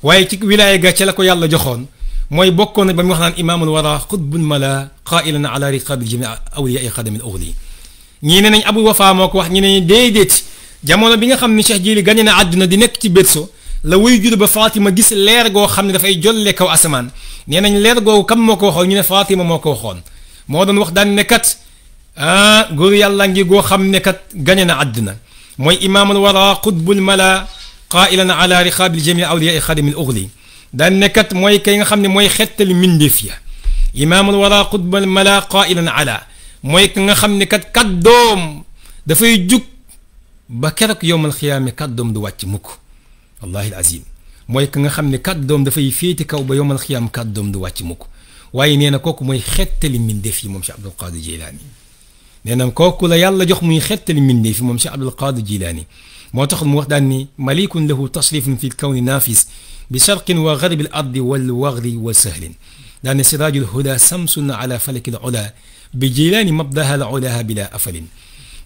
waaye ci wilaaya ga ca la ko yàlla joxoon mooy bokkoon na ba mu wax naan imaamul wara xutbun mala qailan ala riqabi jami awliya xadamil ughli ñii ne nañ Abul Wafa moo ko wax ñi ne déedéet jamono bi nga xam ne Cheikh Jili gane na àdduna di nekk ci berceau la wuy jur ba Fatima gis leer goo xam ne dafay jolle kaw asamaan nee nañ leer googu kam moo ko waxoon ñu ne Fatima moo ko waxoon moo doon wax daan ne kat góor yàlla ngi goo xam ne kat gane na àdduna mooy imaamul wara qutbul mala qailan ala riqaabil jamii awliyaa xadimil ughli daan ne kat mooy kay nga xam ne mooy xettali mindeef ya imaamul wara qutbul mala qailan ala mooy ka nga xam ne kat kàddoom dafay jug ba keroog yowmal xiyaame kàddoom du wàcc mukk wallahi alazim mooy ka nga xam ne kàddoom dafay féete kaw ba yowmal xiyaam kàddoom du wàcc mukk waaye nee na kooku mooy xettali mindeef yi moom Cheikh Abdul Qadir Jilani nee na kooku la yàlla jox muy xettali mindeef yi moom Cheikh Abdul Qadir Jilani moo tax mu wax daan ni malikun lahu tasrifun fi lkawni naafis bi sharqin wa garbi al ardi wal wagri wa sahlin daan ne siraajul huda samsun ala falaki al ula bi Jilani mabdaha la ulaha bila afalin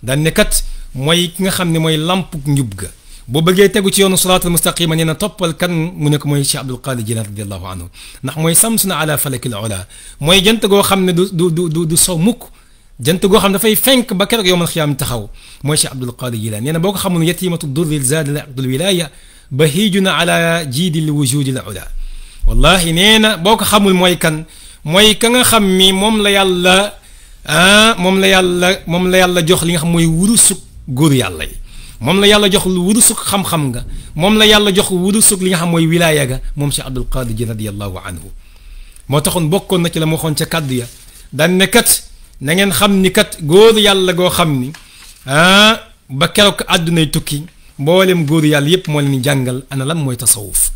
daan ne kat mooy ki nga xam ne mooy lamp njub ga boo bëggee tegu ci yoonu siraatal mustaqima nee na toppal kan mu ne ko mooy Cheikh Abdul Qadir Jilani radiallahu anhu ndax mooy samsun ala falaki al ula mooy jant goo xam ne du sow mukk jant goo xam dafay fenk ba keroog yowmal xiyaam taxaw mooy Cheikh Abdul Qadir Jilani nee na boo ko xamul yatimatu durri zaad al aqdul wilaya bahijuna ala jiidil wujudi al ula wallahi nee na boo ko xamul mooy kan mooy ka nga xam mi moom la yàlla jox li nga xam mooy wurusuk góor yàlla yi moom la yàlla jox wurusuk xam-xam nga moom la yàlla jox wurusuk li nga xam mooy wilaaya ga moom Cheikh Abdul Qadir Jilani radiyallahu anhu moo taxoon bokkoon na ci la ma waxoon ca kàddu ya daan ne kat na ngeen xam ni kat góor yàlla goo xam ni ba keroog àddunay tukki mboolem góor yàlla yépp moo leen di jàngal ana lan mooy tasawuf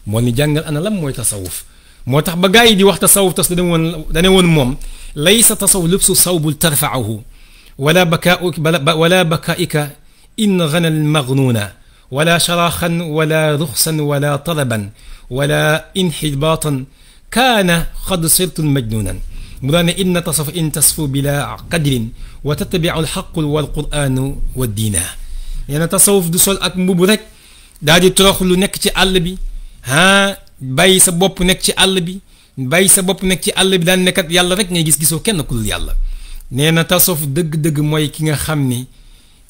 moo leen di jàngal ana lan mooy tasawuf moo tax ba gaa yi di wax tasawuf tas dane woon moom laysa tasawuf lubsu sawbul tarfaahu wala bakaika in gana almagnuna wala sharaxan wala ruxsan wala talaban wala inxibaatan kaana qad sirtum majnunan mu daan ne inna tasawuf in tasfu bila qadrin wa tattabiu alxaqu walquranu wa diina nee na tasawuf du sol ak mbubu rek daal di torox lu nekk ci àll bi bàyyi sa bopp nekk ci àll bi bàyyi sa bopp nekk ci àll bi daan nekkat yàlla rek ngay gis gisoo kenn ku dul yàlla nee na tasawuf dëgg-dëgg mooy ki nga xam ni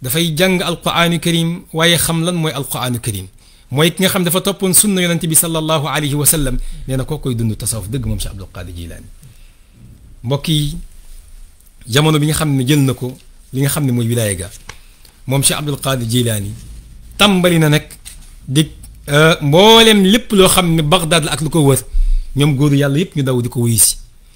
dafay jàng alquraanu karim waaye xam lan mooy alquraanu karim mooy ki nga xam dafa toppoon sunna yonente bi sallallahu alayhi wa sallam nee na koo koy dund tasawuf dëgg moom Cheikh Abdul Qadir Jilani mbokk yi jamono bi nga xam ne jël na ko li nga xam ne mooy wilaaya ga moom Cheikh Abdul Qadir Jilani tàmbali na nag di mboolem lépp loo xam ne Bagdad la ak lu ko wër ñoom góoru yàlla yëpp ñu daw di ko wuyu si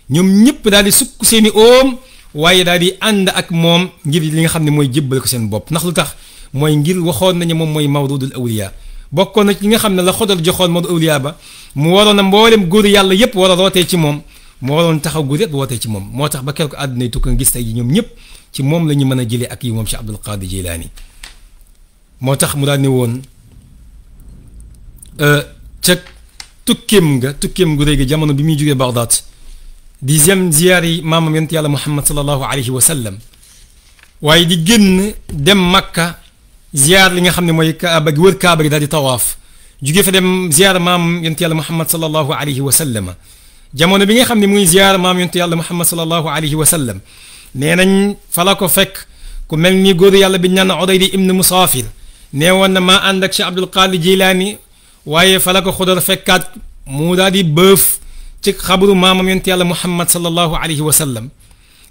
ñoom ñëpp daal di sukk seeni oom waaye daal di ànd ak moom ngir li nga xam ne mooy jébbal ko seen bopp ndax lu tax mooy ngir waxoon nañu moom mooy mawdudul awliya bokkoon na ci li nga xam ne la xodal joxoon mawdu awliya ba mu waroon a mboolem góoru yàlla yëpp war a rootee ci moom moo waroon taxaw gu yëpp wootee ci moom moo tax ba keroog àdduna yi tukki nga gis tey ji ñoom ñëpp ci moom la ñu mën a jëlee ak yi moom Cheikh Abdul Qadir Jilani moo tax mu daal ne woon ca tukkeem gu réy jamono bi muy jógee Bagdad dixième ziyaar yi maamam yonent yàlla Muhammad sallallahu alayhi wa sallam waaye di génn dem Makka ziyaar li nga xam ne mooy Kaaba gi wër Kaaba gi daal di tawaaf jóge fa dem ziyaar maamam yonent yàlla Muhammad sallallahu alayhi wa sallam jamono bi nga xam ne muy ziyaar maam yonent yàlla Muhammad sallallahu alayhi wa sallam nee nañ fa la ko fekk ku mel ni góoru yàlla bi ñu naan Udaydi ibn Musaafir nee woon na maa ànd ak Cheikh Abdul Qadir Jilani waaye fa la ko xudar fekkaat mu daal di bëf ci xabru maamam yonent yàlla Muhammad sallallahu alayhi wa sallam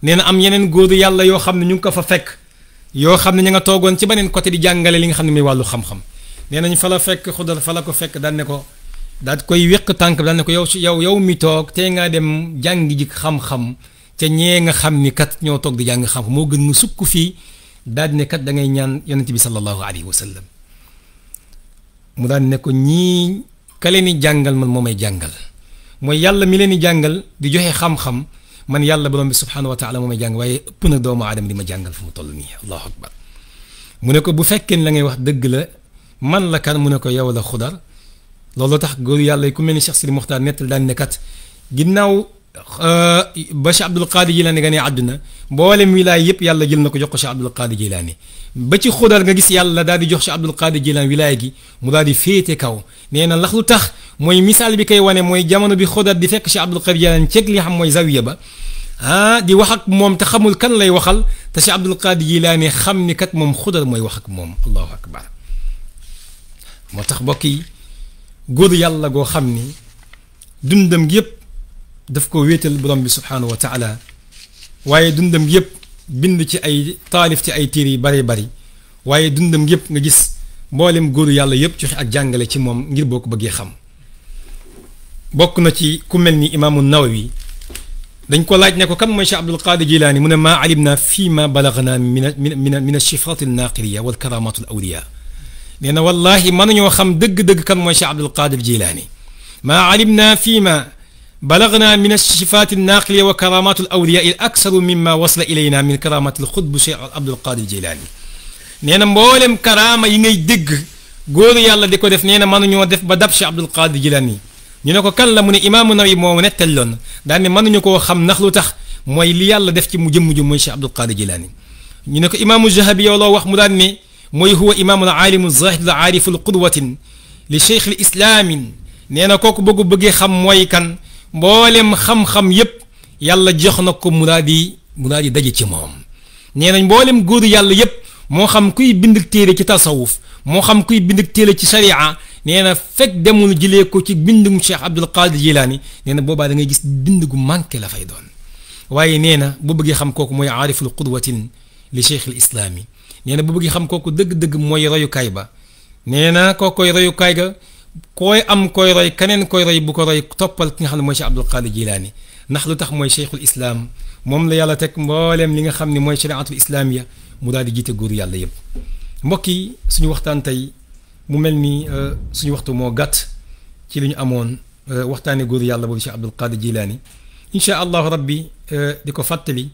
nee na am yeneen góoru yàlla yoo xam ne ñu ngi ko fa fekk yoo xam ne ñu nga toogoon ci beneen côté di jàngale li nga xam ne mooy wàllu xam-xam nee nañ fa la fekk xudar fa la ko fekk daan ne ko daal koy wéq tànk daan ne ko yow mi toog tey ngaa dem jàngi ji xam-xam ca ñee nga xam ni kat ñoo toog di jàng xam-xam moo gën mu sukk fii daal ne kat da ngay ñaan yonent bi sallallahu alayhi wa sallam mu daan ne ko ñii ka leen di jàngal man moo may jàngal mooy yàlla mi leen di jàngal di joxe xam-xam man yàlla borom bi subhanahu wa taala moo may jàng waaye ëpp na doomu aadama di ma jàngal fu mu toll nii allahu akbar mu ne ko bu fekkee la ngay wax dëgg la man la kan mu ne ko yow la xudar loolu tax góor yàlla yi ku mel ni Cheikh Sidi Muxtaar nettal daan ne kat ginnaaw ba Cheikh Abdul Qadir Jilani nga ne àdduna mboolem wilaay yëpp yàlla jël na ko jox ko Cheikh Abdul Qadir Jilani ba ci xudar nga gis yàlla daal di jox Cheikh Abdul Qadir Jilani wilaay gi mu daal di féete kaw nee na lax lu tax mooy misaal bi koy wane mooy jamono bi xudar di fekk Cheikh Abdul Qadir Jilani ceeg li xam mooy zawiya ba di wax ak moom te xamul kan lay waxal te Cheikh Abdul Qadir Jilaani xam ni kat moom xudar mooy wax ak moom allahu akbar moo tax mbokk yi góor yàlla goo xam ni dundam gi yëpp daf ko wéetal borom bi subhaanahu wa taala waaye dundam gi yëpp bind ci ay taalif ci ay téere yu bari bari waaye dundam gi yëpp nga gis mboolem góoru yàlla yëpp joxe ak jàngale ci moom ngir boo ko bëggee xam bokk na ci ku mel ni imaamu Nawawi dañ ko laaj ne ko kan mooy Cheikh Abdul Qadir Jilaani mu ne maa alimna fii ma balagna min alchifaat alnaaqiriya wal karamaat al awliya nee na wallahi mënuñoo xam dëgg-dëgg kan mooy Cheikh Abdul Qadir Jilaani maa alimna fii ma balagna min alchifaat alnaaqiriya wa karamaat al awliya il aksaru mimma wasla ilayna min karamaat al xutb Cheikh Abdul Qadir Jilaani nee na mboolem karaama yi ngay dégg góoru yàlla di ko def nee na mënuñoo def ba dab Cheikh Abdul Qadir Jilaani ñu ne ko kan la mu ne imaamu Nawawi moo nettal loon daal ne mënuñu koo xam ndax lu tax mooy li yàlla def ci mu jëmm ju mooy Cheikh Abdul Qadir Jilaani ñu ne ko imaamu Zahabi yow loo wax mu daan ne mooy huwa imaamul aalimu zaahidul aariful qudwatin li cheikh al islaamin nee na kooku bëggu bëggee xam mooy kan mboolem xam-xam yépp yàlla jox na ko mu daal di daje ci moom nee nañ mboolem góoru yàlla yépp moo xam kuy bind téere ci tasawuf moo xam kuy bind téere ci sharia nee na fekk demul jëlee ko ci bindum Cheikh Abdul Qadir Jilaani nee na boobaa da ngay gis bind gu manqué la fay doon waaye nee na bu bëggee xam kooku mooy aariful qudwatin li cheikh al islaami nee na bu bëggee xam kooku dëgg-dëgg mooy royukaay ba nee na kookoy royukaay ga koy am koy roy keneen koy roy bu ko roy toppal ki nga xam ne mooy Cheikh Abdul Qadir Jilaani ndax lu tax mooy cheikhul islam moom la yàlla teg mbooleem li nga xam ne mooy shariatul islaamiya mu daal di jiite góoru yàlla yëpp mbokk yi suñu waxtaan tey mu mel ni suñu waxtu moo gàtt ci li ñu amoon waxtaane góoru yàlla boobu Cheikh Abdul Qadir Jilaani incha allahu rabbi di ko fàttali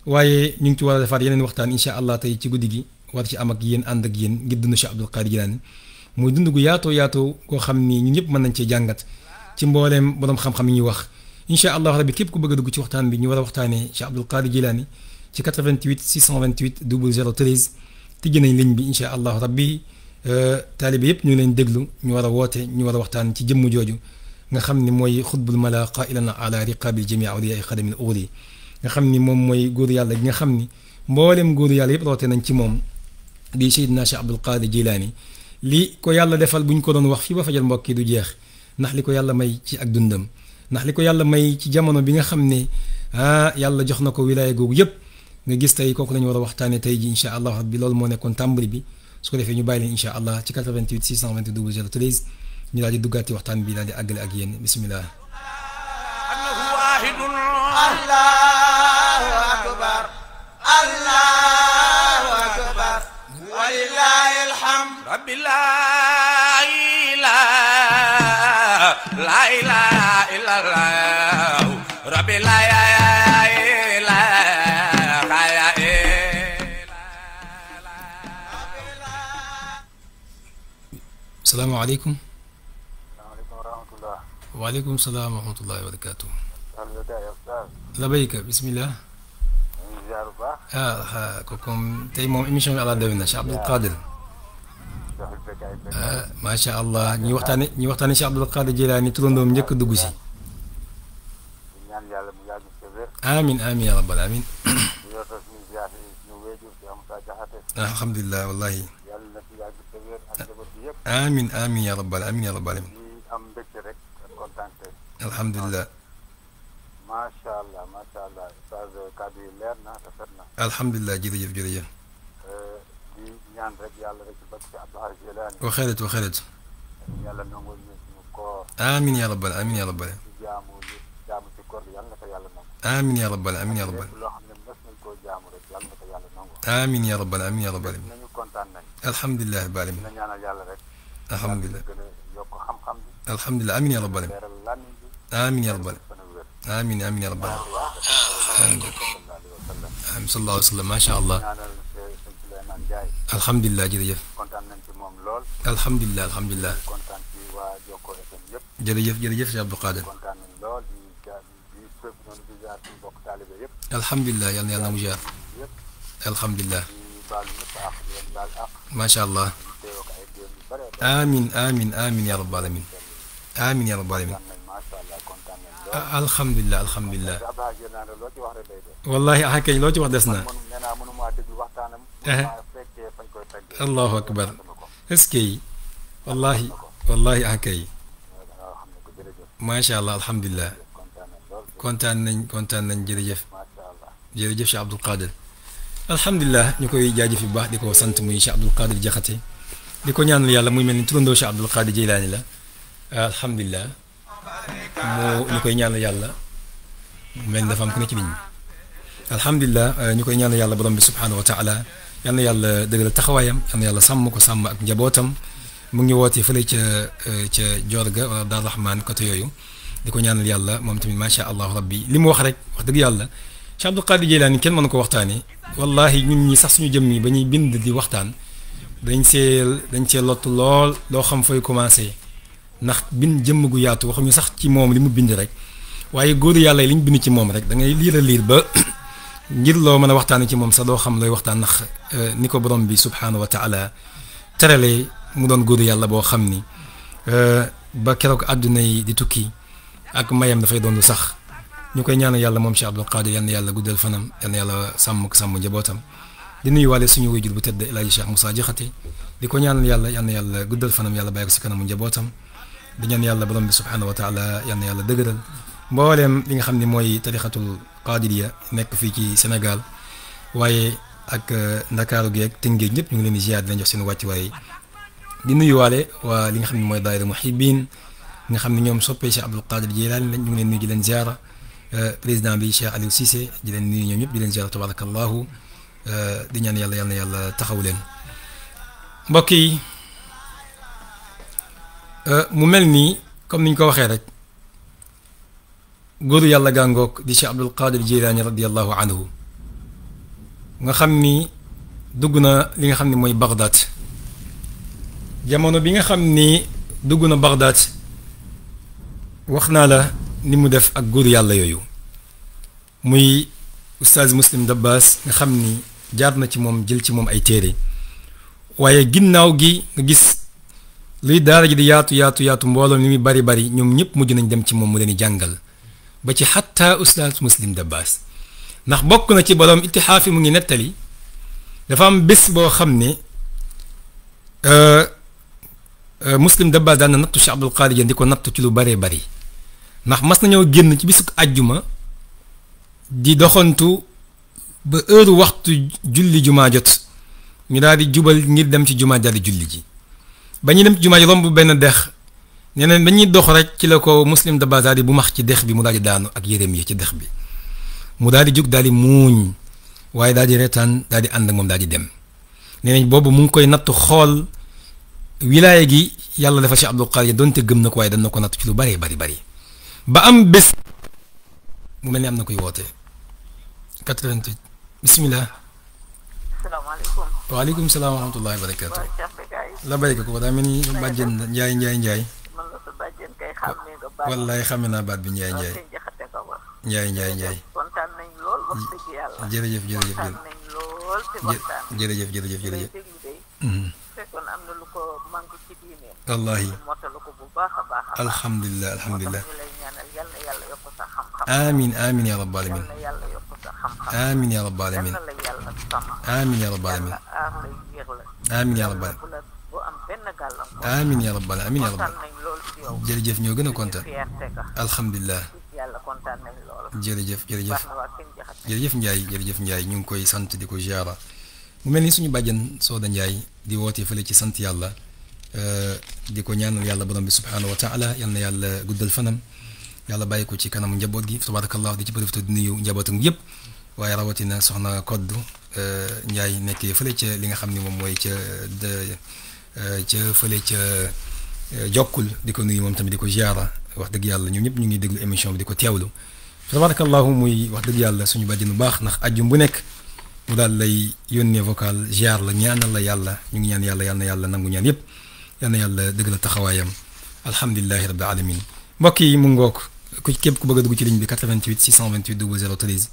waaye ñu ngi ci war a defaat yeneen waxtaan incha allah tey ci guddi gi war ci am ak yéen ànd ak yéen ngir dund Cheikh Abdul Qadir Jilaani muy dund gu yaatoo yaatoo koo xam ni ñun ñëpp mën nañ cee jàngat ci mbooleem borom xam-xam yi ñuy wax incha allahu rabbi képp ku bëgg a dugg ci waxtaan bi ñu war a waxtaanee Cheikh Abdul Qadir Jilaani ci 88 628 00 13 tijji nañ ligne bi incha allahu rabbi taalibe yëpp ñu ngi leen déglu ñu war a woote ñu war a waxtaan ci jëmm jooju nga xam ni mooy xutbul mala qailan ala riqabil jamii awliyaa xadamil uuli nga xam ni moom mooy góoru yàlla gi nga xam ni mboolem góoru yàlla yëpp roote nañ ci moom di Seydina Cheikh Abdul Qadir Jilaani li ko yàlla defal bu ñu ko doon wax fii ba fajal mbokk yi du jeex ndax li ko yàlla may ci ak dundam ndax li ko yàlla may ci jamono bi nga xam ne yàlla jox na ko wilaaya googu yëpp nga gis tey kooku la ñu war a waxtaanee tey ji incha allah rabbi loolu moo nekkoon tàmbali bi su ko defee ñu bàyyi leen incha allah ci 88 628 00 13 ñu daal di duggaat ci waxtaan bi daal di àggale ak yéen bismillah. Allahu waahidun Allahu akbar Allahu akbar walillahil hamd rabbi laa ilaaha illallah rabbi salaamaaleykum. waaleykum wa rahmatulah. waaleykum salaam wa rahmatullahi wa barakaatu. labayka bismillah. kooku tey moom émission bi àlla dewe na Cheikh Abdul Qadir. macha allah ñi waxtaane Cheikh Abdul Qadir Jilaani turandoom njëkk a dugg si. amin amin ya rabbal amin. alhamdulilah wallahi. amin amin ya rabbal amin ya rabbal amin. alhamdulilah. macha allah macha allah ustaz kàddu yi leer na rafet na. alhamdulilah jërëjëf jërëjëf. di ñaan rek yàlla rek ci barke Abdul Qadir Jilaani. wa xeerat wa xeerat. yàlla nangul ñu suñu koor. amin ya rabbal amin ya rabbal. ci jaamu ci koor bi yàlla na ko yàlla nangu. amin ya rabbal amin ya rabbal. loo xam ne mës nañ koo jaamu rek yàlla na ko yàlla nangu. amin ya rabbal amin ya rabbal. nañu kontaan nañ. alhamdulilah rabbil alamin. dina ñaanal yàlla rek. alhamdulilah gën a yokk xam-xam bi. alhamdulilah amin ya rabbal. leeral làmmiñ bi. amin ya rabbal. amin amin ya rabbal. amin sallallahu alayhi wa sallam macha allah. ñaanal sëñ Souleymane Ndiaye. alhamdulilah jërëjëf. kontaan nañ ci moom lool. alhamdulilah alhamdulilah. kontaan ci waa Jokkoo FM yëpp. jërëjëf jërëjëf Cheikh Abdul Qadir. kontaan nañ lool di fépp noonu di jaar suñu bokk taalibe yëpp. alhamdulilah yal na yàlla mu jaar. yëpp alhamdulilah. di baalu ñëpp àq di leen baal àq. macha allah. di teewoo ko ay déen yu bare. amin amin amin ya rabbal alamin. amin ya rabbal alamin. kontaan nañ macha allah kontaan nañ lool. alhamdulilah alhamdulilah. Abdou Hadj naa ne loo ci wax rek day def. wallahi ah kay loo ci wax des na. nee naa mënu maa maa fekkee fañ koy tagg. allahu akbar ko. est-ce que wallahi wallahi ah kay waaw xam ne ko jërëjëf. macha allah alhamdulilah kontaan nañ lool. kontaan nañ jërëjëf macha allah. jërëjëf Cheikh Abdoul Qadir alhamdulilah ñu koy jaajëf bu baax di ko sant muy Cheikh Abdoul Qadir Jaxate di ko ñaanal yàlla muy mel ni turandoo Cheikh Abdoul Qadir Jeylaani la alhamdulilah moo ñu koy ñaanal yàlla mel ni dafa am ku ne ci nit ñi alhamdulilah ñu koy ñaanal yàlla borom bi subhanahu wa taala yal na yàlla dëgëral taxawaayam yal na yàlla sàmm ko sàmm ak njabootam mu ngi wootee fële ca Jorga wala Dar Rahman côté yooyu di ko ñaanal yàlla moom tamit macha allah rabbi li mu wax rek wax dëgg yàlla Cheikh Abdoul Qadir Jeylaani kenn mënu ko waxtaanee wallahi ñun ñi sax suñu jëm ñi ba ñuy bind di waxtaan dañ see lott lool loo xam fooy commencé ndax bind jëmm gu yaatu waxuñu sax ci moom li mu bind rek waaye góoru yàlla yi li ñu bind ci moom rek da ngay liir ba ngir loo mën a waxtaanee ci moom sax doo xam looy waxtaan ndax ni ko borom bi subhanahu wa taala teralee mu doon góoru yàlla boo xam ni ba keroog àdduna yi di tukki ak mayam dafay doon lu sax ñu koy ñaanal yàlla moom Cheikh Abdoul Qadir yal na yàlla guddal fanam yal na yàlla sàmm njabootam di nuyuwaale suñu wayjur bu tedd El Hadj Cheikh Moussa Diakhaté di ko ñaanal yàlla yal na yàlla guddal fanam yàlla bàyyi ko si kanamu njabootam di ñaan yàlla borom bi subhanahu wa taala yal na yàlla dëgëral mbooleem li nga xam ne mooy tarixatul qadiriya nekk fii ci Sénégal waaye ak Ndakaaru geeg Tëngéej ñëpp ñu ngi leen di ziar di leen jox seen wàccuwaay di nuyuwaale waa li nga xam ne mooy daayira muhibbin nga xam ne ñoom soppee Cheikh Abdoul Qadir Jeylaani lañ ñu ngi leen nuyu di leen ziara président bi Cheikh Aliou Cissé di leen nuyu ñoom ñëpp di leen ziara tabarakallahu di ñaan yàlla yal na yàlla taxaw leen mbokk yi mu mel nii comme niñ ko waxee rek góoru yàlla gàngoog di Cheikh Abdoul Qadir Jeylaani radiyallahu anhu nga xam ni dugg na li nga xam ne mooy Bagdad jamono bi nga xam ni dugg na Bagdad wax naa la ni mu def ak góoru yàlla yooyu muy oustaz Muslim Dabbaas nga xam ni jaar na ci moom jël ci moom ay téere waaye ginnaaw gi nga gis luy daara ji di yaatu mbooloo ni muy bari ñoom ñëpp mujj nañ dem ci moom mu leen di jàngal ba ci xatta oustaz Muslim Dabbaas ndax bokk na ci borom itixaafi mu ngi nettali dafa am bés boo xam ne Muslim Dabbaas daan na nattu Cheikh Abdoul Qadir di ko nattu ci lu baree bari ndax mas nañoo génn ci bisu àjjuma di doxantu ba heure waxtu julli jumaa jot ñu daal di jubal ngir dem ci jumaa daal di julli ji ba ñuy dem ci jumaa ji romb benn dex nee na ba ñuy dox rek ci la ko Muslim Dabbaas daal di bu max ci dex bi mu daal di daanu ak yéreem yi ci dex bi mu daal di jug daal di muuñ waaye daal di reetaan daal di ànd ak moom daal di dem nee nañ boobu mu ngi koy natt xool wilaaya gi yàlla dafa Cheikh Abdoul Qadir donte gëm na ko waaye dana ko natt ci lu bari ba am bés mu mel ni am na koy woote 88 bisimilah. salaamaaleykum. waaleykum salaam wa rahmatullahi wa barakaatu. waaw Cheikh Becaye. la béykat ko daa mel ni bàjjen Njaay. man la sa bàjjen kay xàmmee nga baat. wallaay xame naa baat bi Njaay. sëñ Jaxate ko wax. Njaay. kontaan nañ lool wax dëgg yàlla. jërëjëf kontaan nañ lool ci waxtaan. jërëjëf. lay déglu day. fekkoon am na lu ko manqué ci diine. wallaahi mottalu ko bu baax a baax. alhamdulilah. moo tax ñu lay ñaanal yal na yàlla yokk sa xam-xam. amiin ya rabbal alamin. yal na yàlla yokk sa xam-xam. amiin ya rabbal alamin. yal na la yàlla sàmm. amiin ya rabbal alamin. yàlla aar la yéex la. amiin ya rabbal bu la bu am benn gàllankoor. amiin ya rabbal amiin ya rabbal. kontaan nañ lool ci yow. jërëjëf ñoo gën a kontaan. fierté ka. alhamdulilah. yàlla kontaan nañ lool. jërëjëf baax na waa sëñ Jaxate. jërëjëf Njaay ñu ngi koy sant di ko ziara mu mel ni suñu bàjjan Sooda Njaay di woote fële ci sant yàlla di ko ñaanal yàlla borom bi subhanahu wa taala yal na yàlla guddal fanam yàlla bàyyi ko ci kanamu njaboot gi tabarakallah di ci profité di nuyu njabootam yëpp waaye rawatina soxna Koddu Njaay nekkee fële ca li nga xam ne moom mooy ca fële ca jokkul di ko nuyu moom tamit di ko ziara wax dëgg yàlla ñoom ñëpp ñu ngi déglu émission bi di ko teewlu tabarakallahu muy wax dëgg yàlla suñu bàjjen bu baax ndax ajjum bu nekk mu daal lay yónnee vocal ziar la ñaanal la yàlla ñu ngi ñaan yàlla yal na yàlla nangu ñaan yëpp yal na yàlla dëgg la taxawaayam alhamdulilahi rabbil alamin mbokk yi mu ngoog ku képp ku bëgg a dugg ci ligne bi 88 628 00 13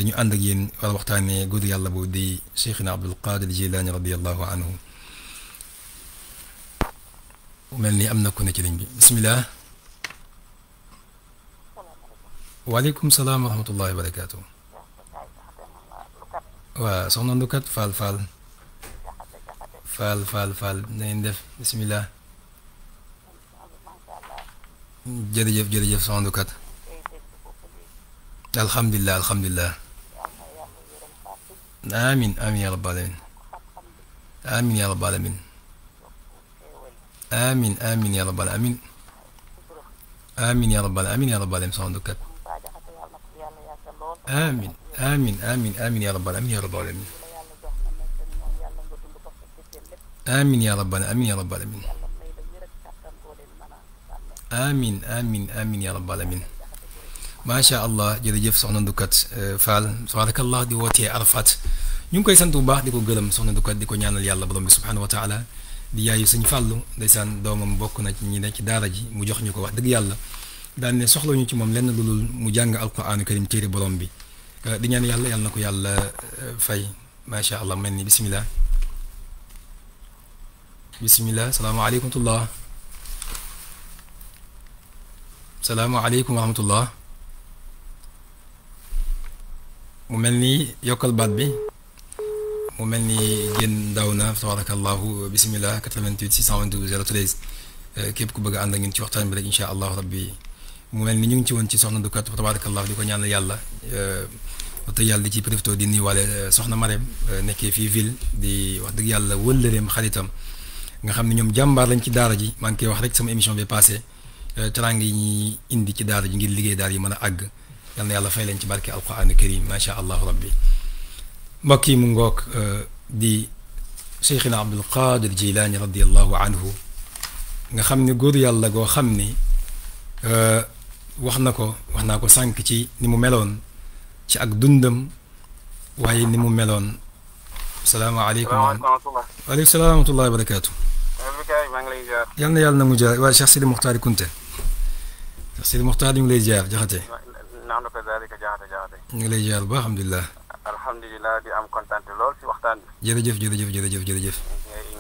ñu ànd ak yéen wala waxtaanee góor yàlla boobu di Cheikhina Abdoul Qadir Jeylaani radiyallahu anhu mel ni am na ku ne ci ligne bi bisimilah. waaleykum salaam wa rahmatullahi wa barakaatu. waaw soxna Ndukat Fall. Fall na ngeen def bisimilah. jërëjëf soxna Ndukat. alhamdulilah. amiin yaa rabbal alamin. amiin yaa rabbal alamin. amiin yaa rabbal alamin. amiin yaa rabbal alamin soxna Ndukat. amiin yaa rabbal alamin amiin yaa rabbal alamin. amiin yaa rabbal alamin. macha allah jërëjëf soxna Ndukat Fall tabarakallah di wootee Arafat ñu ngi koy sant bu baax di ko gërëm soxna Ndukat di ko ñaanal yàlla borom bi subhanahu wa taala di yaayu sëñ Fàllu ndeysaan doomam bokk na ci ñi ne ci daara ji mu jox ñu ko wax dëgg yàlla daan ne soxla ñu ci moom lenn lu dul mu jàng alquraanu karim téere borom bi di ñaan yàlla yàlla na ko yàlla fay macha allah mel ni bisimilah. salaamaaleykum wa rahmatullah. mu mel ni yokkal baat bi mu mel ni génn daw na tabarakallahu bisimilah 88 622 013 képp ku bëgg a ànd ak ñun ci waxtaan bi rek incha allahu rabbi mu mel ni ñu ngi ci woon ci soxna Ndukat tabarakallahu di ko ñaanal yàlla te yàlla di ci profité di nuyuwaale soxna Marème nekkee fii ville di wax dëgg yàlla wëllëreem xaritam nga xam ne ñoom jàmbaar lañ ci daara ji maa ngi koy wax rek sama émission bi passé teraanga yi ñuy indi ci daara ji ngir liggéey daara yi mën a àgg yal na yàlla fay leen ci barke alquraan karim macha allahu rabbi mbokk yi mu ngoog di Cheikhina Abdul Qadir Jilaani radiallahu anhu nga xam ne góor yàlla goo xam ni wax naa ko sànq ci ni mu meloon ci ak dundam waaye ni mu meloon. salaamaaleykum waaleykum salaam wa rahmatullahi wa barakaatu. yal na yàlla na mu jaar waaye Cheikh Sidi Mokhtar Kunte Cheikh Sidi Mokhtar ñu ngi lay jaar jaxate. ñu ngi lay jaar ba alhamdulilah. alhamdulilah di am kontaan lool si waxtaan bi. jërëjëf.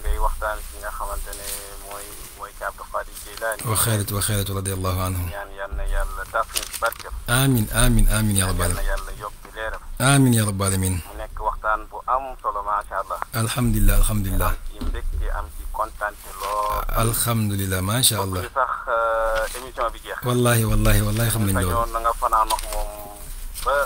ngay waxtaan si nga xamante ne mooy ci Abdul Qadir Jilaani. wa xeetu radiyallahu anhu. ñaan yal na yàlla taas ñu si barkeem. amiin yaa rabbal alamin. yàlla yokk leeram. amiin yaa rabbal alamin. mu nekk waxtaan bu am solo macha allah. alhamdulilah. am ci mbégte am ci kontaan lool. alhamdulilah macha allah. sax émission bi jeex. wallahi xam nañ loolu. na nga fanaan wax moom ba